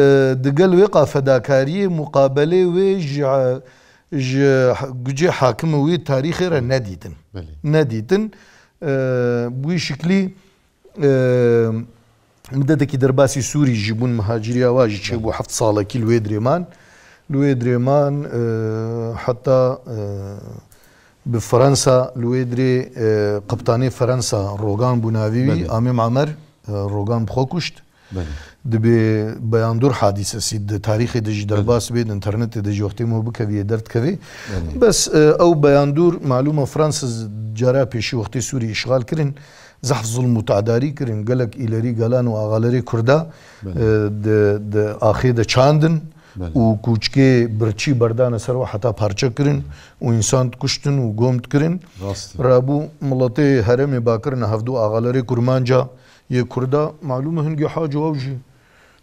digel wê qa fedakariyê muqabelê wê ji, ji gucê hakimê wê tarîxê re nedîtin. Belê. Nedîtin. E, bi wî şiklî, e, midetekî derbasî Sûrî jî bûn, muhaciriya wa jî çêbû, Belê. heft salekî li wê dirê man. Li wê dirê man, e, heta, e, bi Fransa, li wê dirê, e, qeptanê Fransa Rogan bû navê wî, Belê. Amê Mamer, e, Rogan bi xwe kuşt. Belê. Dibê Beyandûr hadîsesî di tarîxê de jî Belê. derbas bê, di înternetê de jî wextê me bikevî yê derdikevê. Belê. Bes, e, ew Beyandûr, malûm e, Fransiz cara pêşî wextê Sûrî îşxal kirin, zehf zulm û tedarî kirin, gelek îlerî gelan û axalerê Kurda, Belê. e, di, di axê de çandin Belê. û kûçkê birçî berdane ser we heta parçe kirin û însan dikuştin û gom dikirin. Rast e. Rabû miletê herêmê Bakir ne hevdû axalerê Kurmanca yê Kurda, malûm e hingê Haco ew jî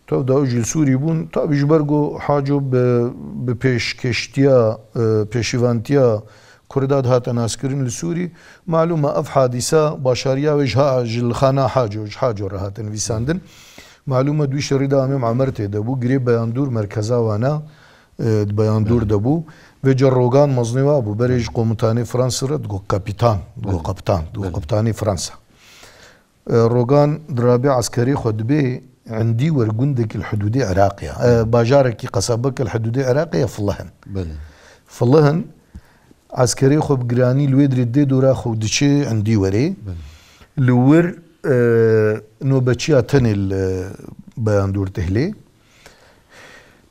tev de ew jî li Sûrî bûn. Tabî ji ber ku Haco bi, bi pêşkêştiya, e, pêşîvantiya Kurda dihate naskirin li Sûrî. Malûm e ev hadîsa başariya wê ji ha-, ji li xana Haco, ji Haco re hate nivîsandin. Malûm e di wî şerî de Amê Mamer tê de bû. Girê Beyandûr merkeza wana, e, di Beyandûr Belê. de bû. Vêca Rogan mezinê wa bû. Berê ji komutanê Fransa re digot kapitan, digot Belê. kapitan, digot Belê. kapitanê Fransa. E, Rogan di rabê eskerê xwe dibê Endîwer gundekî li hidûdê Iraqê ye. E, bajarekî, qesabekî li hidûdê Iraqê ye, Filihin. Belê. Filihin eskerê xwe bi giranî li wê dirê dê dora xwe û diçê Endîwerê. Belê. Li wir, e, nobeçiya tenê li Beyandûr tihilê.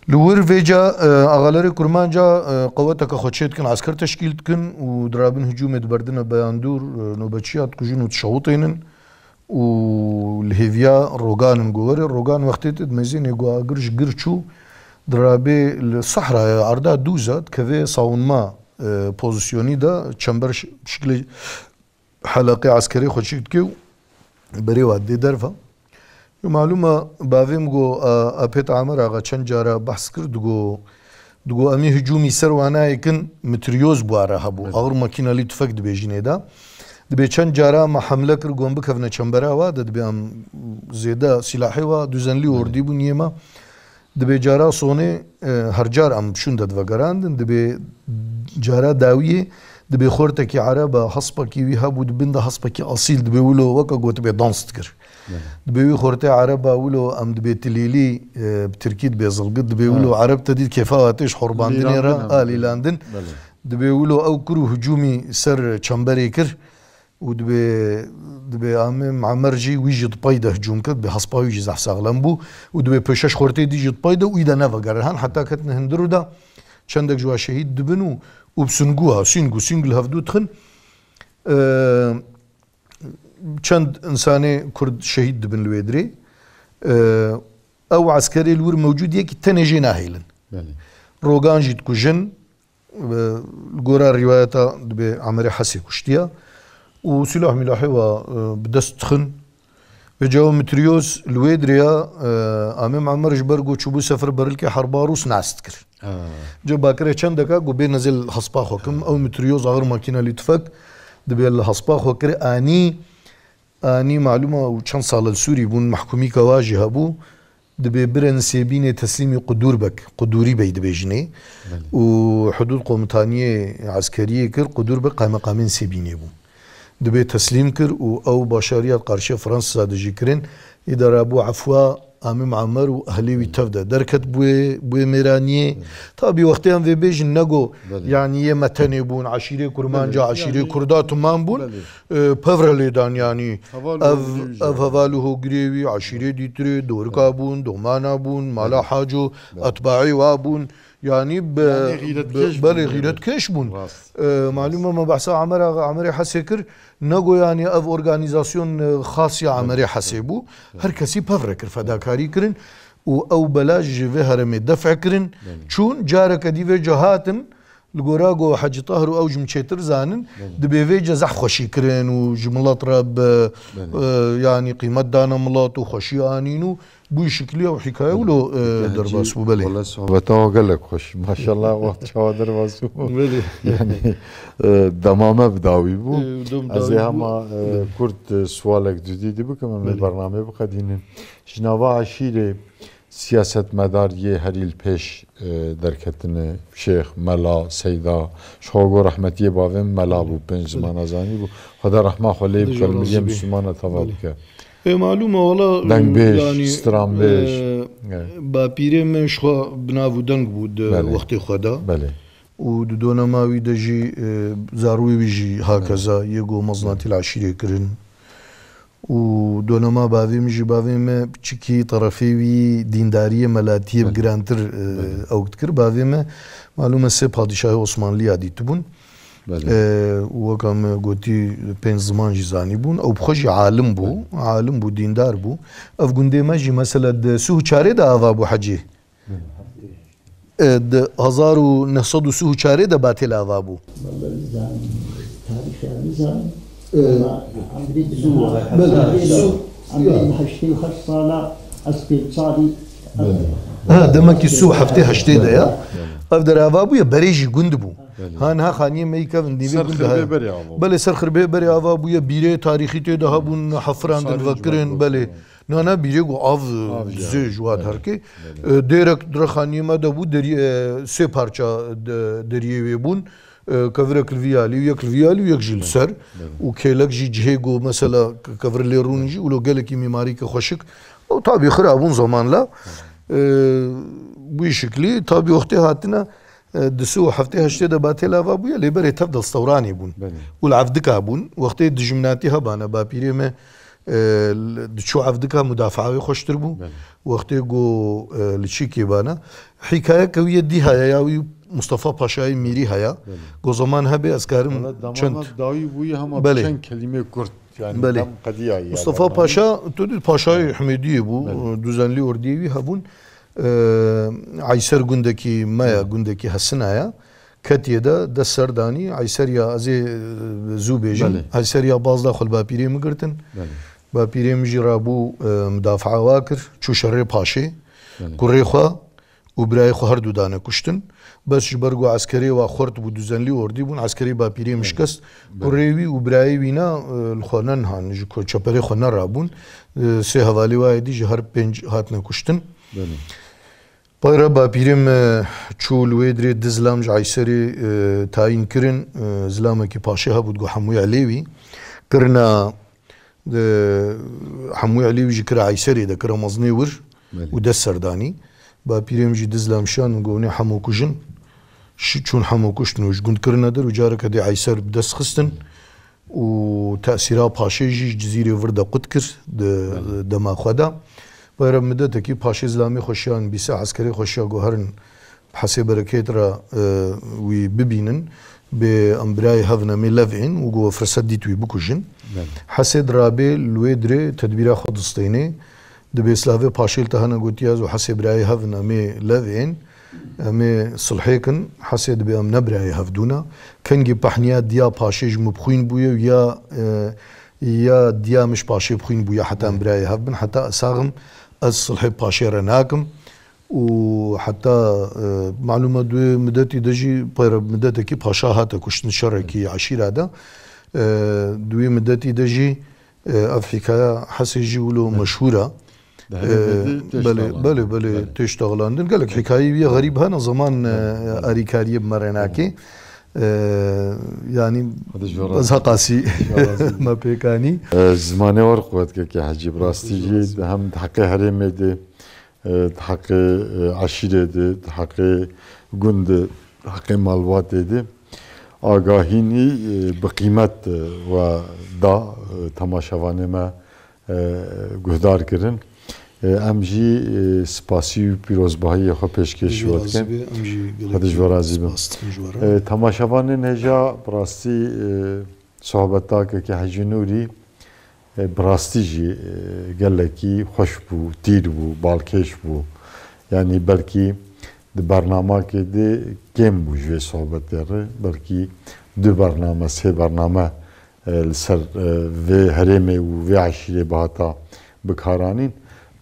Li wir vêca, e, axalerê Kurmanca, e, qeweteke xwe çêdikin, esker teşkîl dikin û dirabin hicûmê diberdine Beyandûr, e, nobeçiya dikujin û dişewitênin û li hêviya Rogan in ku were. Rogan wextê te dimezînê ku agir ji gir çû, dirabê li sehraya erda dûza dikeve savunma, e, pozisyonî de çember ş-, şiklê heleqê eskerê xwe çêk dike û berê wa dê derve. Yo, malûm e, bavê min got, a, Apêt Amer Axa çend cara behs kir, digot, digot, em ê hicûmî ser wana kin, mitriyôz bi wa re hebû. Evet. Ağır makinalı tüfek dibêjinê de. Dibê çend cara me hemle kir, got em bikevine çembera wa de, dibê em zêde silahê wa, düzenli Evet. ordî bûn yê me. Dibê cara sonê, e, her car em şûnde divegerandin, dibê cara dawiyê, dibê xortekî ereba, hespekî wî hebû, di bin de hespekî asîl, dibê wilo weke gotibê dans dikir. Belê. Dibê wî xortê ereba wilo em dibê tilîlî, e, bi tirkî dibê zilgit, dibê Ha. wilo ereb te dît kêfa wa tê ji horbandinê re Lîlandin em. a lîlandin. Belê. Dibê wilo ew kir û hicûmî ser çemberê kir. Û dibê, dibê Amê Mamer jî, wî jî di pey de hicûm kir, dibê hespa wî jî zehf saxlem bû û dibê pêşeş xortê dî jî di pey de û wî de nevegerin. Han heta ketin hundir û da çendek ji wa şehîd dibin û, û bi Singû ha, Singû, Singû li hevdû dixin. Eee, çend insanê Kurd şehîd dibin li wê dirê. Eee, ew eskerê li wir mewcûd yekî tenê jê nahêlin. Belê. Rogan jî dikujin. Li gora rîwayeta dibê Amerê Hesê kuştiye û sîlah mîlahê wa, e, bi dest dixin. Vêca ew mitriyôz li wê dirêya, e, Amê Mamer ji ber ku çûbû sefer berilkê herba Rûs nas dikir. Ha. Ca bakire çendeka ku bê nezil hespa xwe kim, ew mitriyôz ağır makînelî tüfek dibê li hespa xwe kir. Anî, anî malûm e û çend sal li Sûrî bûn, mehkûmîka wa jî hebû. Dibê birên Sêbînê teslîmî Qudûr Bek, Qudûrî Bey dibêjinê. Belê. Û hudûd komutaniyê eskeriyê kir, Qudûr Bek qemeqamên Sêbînê bû. Dibê teslîm kir û ew başariya qarşiya Fransa de jî kirin. Îdara bû efwa Amî Mamer û ehlê wî tev de derket bûyê, bûyê mêraniyê. Belê. Tabî wextê em vê bêjin nego, Belê. yanî yê me tenê bûn, eşîrê Kurmanca, Belê. eşîrê Yanî Kurda tuman bûn. Belê. E, pevre lê dan, yanî Heval û ev, hogirê wî jî ev heval û hogirê wî, eşîrê dîtirê, dorika Belê. bûn, domana bûn, mala Belê. haco, Belê. etbaî wa bûn. Yanî bi, Yanî bi, xîretkeş belê bûn, xîretkeş bûn. Rast. E, malûm e me behsa Amer Axa, Amerê Hesê kir. Nego yanî ev organîzasyon, e, xas ya Belê. Amerê Hesê bû. Belê. Her kesî pevre kir, fedakarî kirin û ew bela ji vê herêmê def kirin. Belê. Çûn, careke dî vê ca hatin, Li gora ku Hecî Tahir û ew ji min çêtir zanin, Belê. dibê vê ca zehf xweşî kirin û ji milet re bi, Belê. e, yanî qîmet dane milet û xweşî anîn û bûyî şikilî ew hîkaye wilo, e, Hecî, derbas bû, belê. Wele sohbeta we gelek xweş. Maşallah, wext çawa derbas bû. Belê. Yanî, e, dema me bi dawî bû. E, dem Ez ê dawî bû. hema, e, Belê. kurt, e, sualek dudî dî bikim, em ê Belê. bernameyê biqedînin. Ji nava eşîrê Siyasetmedar yê herî li pêş, e, derketine, şêx, mela, seyda, ji xwe go rehmetiyê bavê min mela bû, pênc zimana zanî bû. Xweda rehma xwe lê bike, li miriyê Mislimana teva bike. E, malûm e, wala, Dengbêj, yanî, stranbêj. E, Evet. bapîrê me ji xwe bi nav û deng bû di Belê. wextê xwe de. Belê. Û di donema wî de jî, e, zarûyê wî jî hakeza yê ku meznatî li eşîrê kirin. Û donema bavê min jî, bavê me piçikî terefê wî dîndariyê melatiyê bi Belê. girantir, e, Belê. ew dikir. Bavê me, malûm e, sê padîşahê Osmanliya dîtibûn. Belê. E, û weka me gotî, pênc ziman jî zanîbûn. Ew bi xwe jî alim bû. Belê. Alim bû, dîndar bû. Ev gundê me jî mesela di sih û çarê de ava bû hecî. Belê. E, di hezar û neh sed û sih û çarê de Batêl ava bû. Vallahi nizanim. Tarîxê nizanim. E, Ama emrî bin Zû, ha-, belê. emrî bin Zû, emrî ya. bin heştê û heşt sala ez pênc salî. Belê. Ha, demek ki sih û heftê heştê de ya. Belê. Ev der ava bûye, berê jî gund bû. Belê. Ha, niha xaniyê me yî kevin dîvê Ser gund de xirbê ha. berê ava. Belê, ser xirbê berê ava bûye, bîrê tarîxî tê de hebûn, hefirandin Sarî vekirin, civak belê. gotin. Na, na, bîrê ku av, Av dizê ya. ji wa Belê, derkê. belê. E, dêrek dire xaniyê me de bû, derî-, e, sê parça de-, deriyê wê bûn. E, kevirek li vî alî û yek li vî alî û yek jî li Belê, ser. belê. Û kêlek jî cihê ku mesela ke-, kevir lê rûn jî, wilo gelekî mîmarîke xweşik. Ew tabî xirab bûn zamanla. E, bu şiklî tabî wextê hatine, e, di sih û heftê heştê de Batêl ava bûye, lê berê tev de li Stewranê bûn. Belê. Û li Evdika bûn. Wextê dijminatî hebane, bapîrê me, e, li, diçû Evdika mudafaa wê xweştir bû. Belê. Wextê ku, e, li çîkê bane. Hîkayeke wî yê dî heye ya wî Mustafa Paşayê Mîrî heye. Belê. Ku zaman hebe ez karim Valla dema çend me dawî bûyî hema Belê. çend kelîmê kurt. Yani Belê. tam qediya ya Mustafa dema. Paşa, tu dî Paşayê Himêdiyê bû, Belê. Duzenlî ordiyê wî hebûn. E, Eyser gundekî me ya, Belê. gundekî Hesina ya. Ketiye de dest ser danî, Eyser ya ez ê, e, zû bêjim. Belê. Eyser ya baz da xwe li bapîrê min girtin. Belê. Bapîrê min jî rabû, e, mudafaa wa kir, çû şerê Paşê. Belê. Kurê xwe û birayê xwe her du dane kuştin. Bes ji ber ku eskerê wa xurt bû, Duzenlî ordî bûn, eskerê bapîrê min Belê. şikest. Belê. Kurê wî û birayê wî ne, e, li xwe nenihan, ji ku çeperê xwe nerabûn. E, sê hevalê wa yê dî ji her pênc hatine kuştin. Belê. Peyre bapîrê me çû li wê dirê di zilam ji Eyserê, e, tayîn kirin. E, zilamekî Paşê hebû, digot Hemû Elê wî. Kirina, e, Hemû Elê wî jî kira Eyserê de, kira mezinê wir Belê. û dest ser danî. Bapîrê min jî di zilam şiyan û got, hûn ê Hemo kujin. Şi-, çûn Hemo kuştin û ji gund kirine der û careke dê Eyser bi dest xistin. û tesîra Paşê jî ji Cizîrê vir de qut kir di Belê. dema xwe de. Peyre midetekî Paşê zilamê xwe şiyan bîse, eskerê xwe şiya got herin bi Hesê Berekêt re, e, wî bibînin, bê em birayê hev in, em ê lev ên û got firsed dît wî bikujin. Belê. Hesê dirabê li wê dirê tedbîra xwe distênê. Dibê silavê Paşê li te hene gotiye, ez û Hesê birayê hev in, em ê lev ên, em ê silhê kin. Hesê dibê em ne birayê hevdû ne. Kengî pehniya diya Paşê ji min bi xwîn bûye û ya, e, ya diya min ji Paşê bi xwîn bûye heta em birayê hev bin. Heta ez sax im, ez silhê Paşê re nakim. Û heta, e, malûm e, di wê midetî de jî peyre midetekî Paşa hate kuştin şerekî eşîra de. E, di wê midetî de jî, E, ev hîkaya Hesê jî wilo Belê. meşhûr e. Di herêmê E, de têş belê, dalandin. belê, belê, Belê. têş dalandin. Gelek hîkayeyê wî ye xerîb hene, zaman, e, Belê. alîkariyê bi me re nake. E, yanî Hadi ji we ez razî. heqasî Ji we razî. me pêk anî. E, zimanê we quwet keke Hecî, bi rastî jî hem di heqê herêmê de, e, di heqê, e, eşîrê de, di heqê gund de, di heqê malbatê de agahînî, e, bi qîmet, e, we da, e, temaşevanê me, e, guhdar kirin. E, em jî, e, spasî û pîrozbahiyê xwe pêşkêş Ji we we dikin. razî be, em jî gelek Hadi ji we razî bin. spas dikin ji we re. E, temaşevanên hêja bi rastî, e, sohbeta keke Hecî Nûrî, e, bi rastî jî, e, gelekî xweş bû, tîr bû, balkêş bû. Yanî belkî di bernamakê de kêm bû ji vê sohbetê re. Belkî du bername, sê bername, e, li ser, e, vê herêmê û vê eşîrê bihata bikaranîn.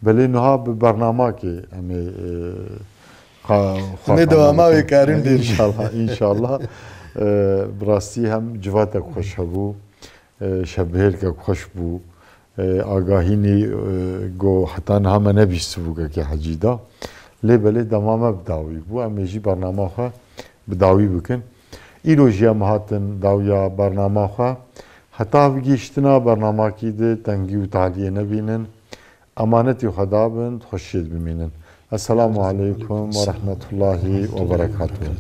Belê niha bi bernamakê em ê, e, qa-, Em ê dewama wê karin dêr. Înşallah, înşallah. E, bi rastî hem civatek xweş hebû. E, şevbihêrkek xweş bû. E, agahînî, e, go heta niha me nebîstibû keke Hecî da. Lê belê dema me bi dawî bû. Em ê jî bernama xwe bi dawî bikin. Îro jî em hatin dawiya bernama xwe. Heta gihiştina bernamakî de tengî û taliyê nebînin. Emanetî Xweda bin, xweşiyê bimînin. Esselamu aleykum ve rahmetullahi ve berekatuhu.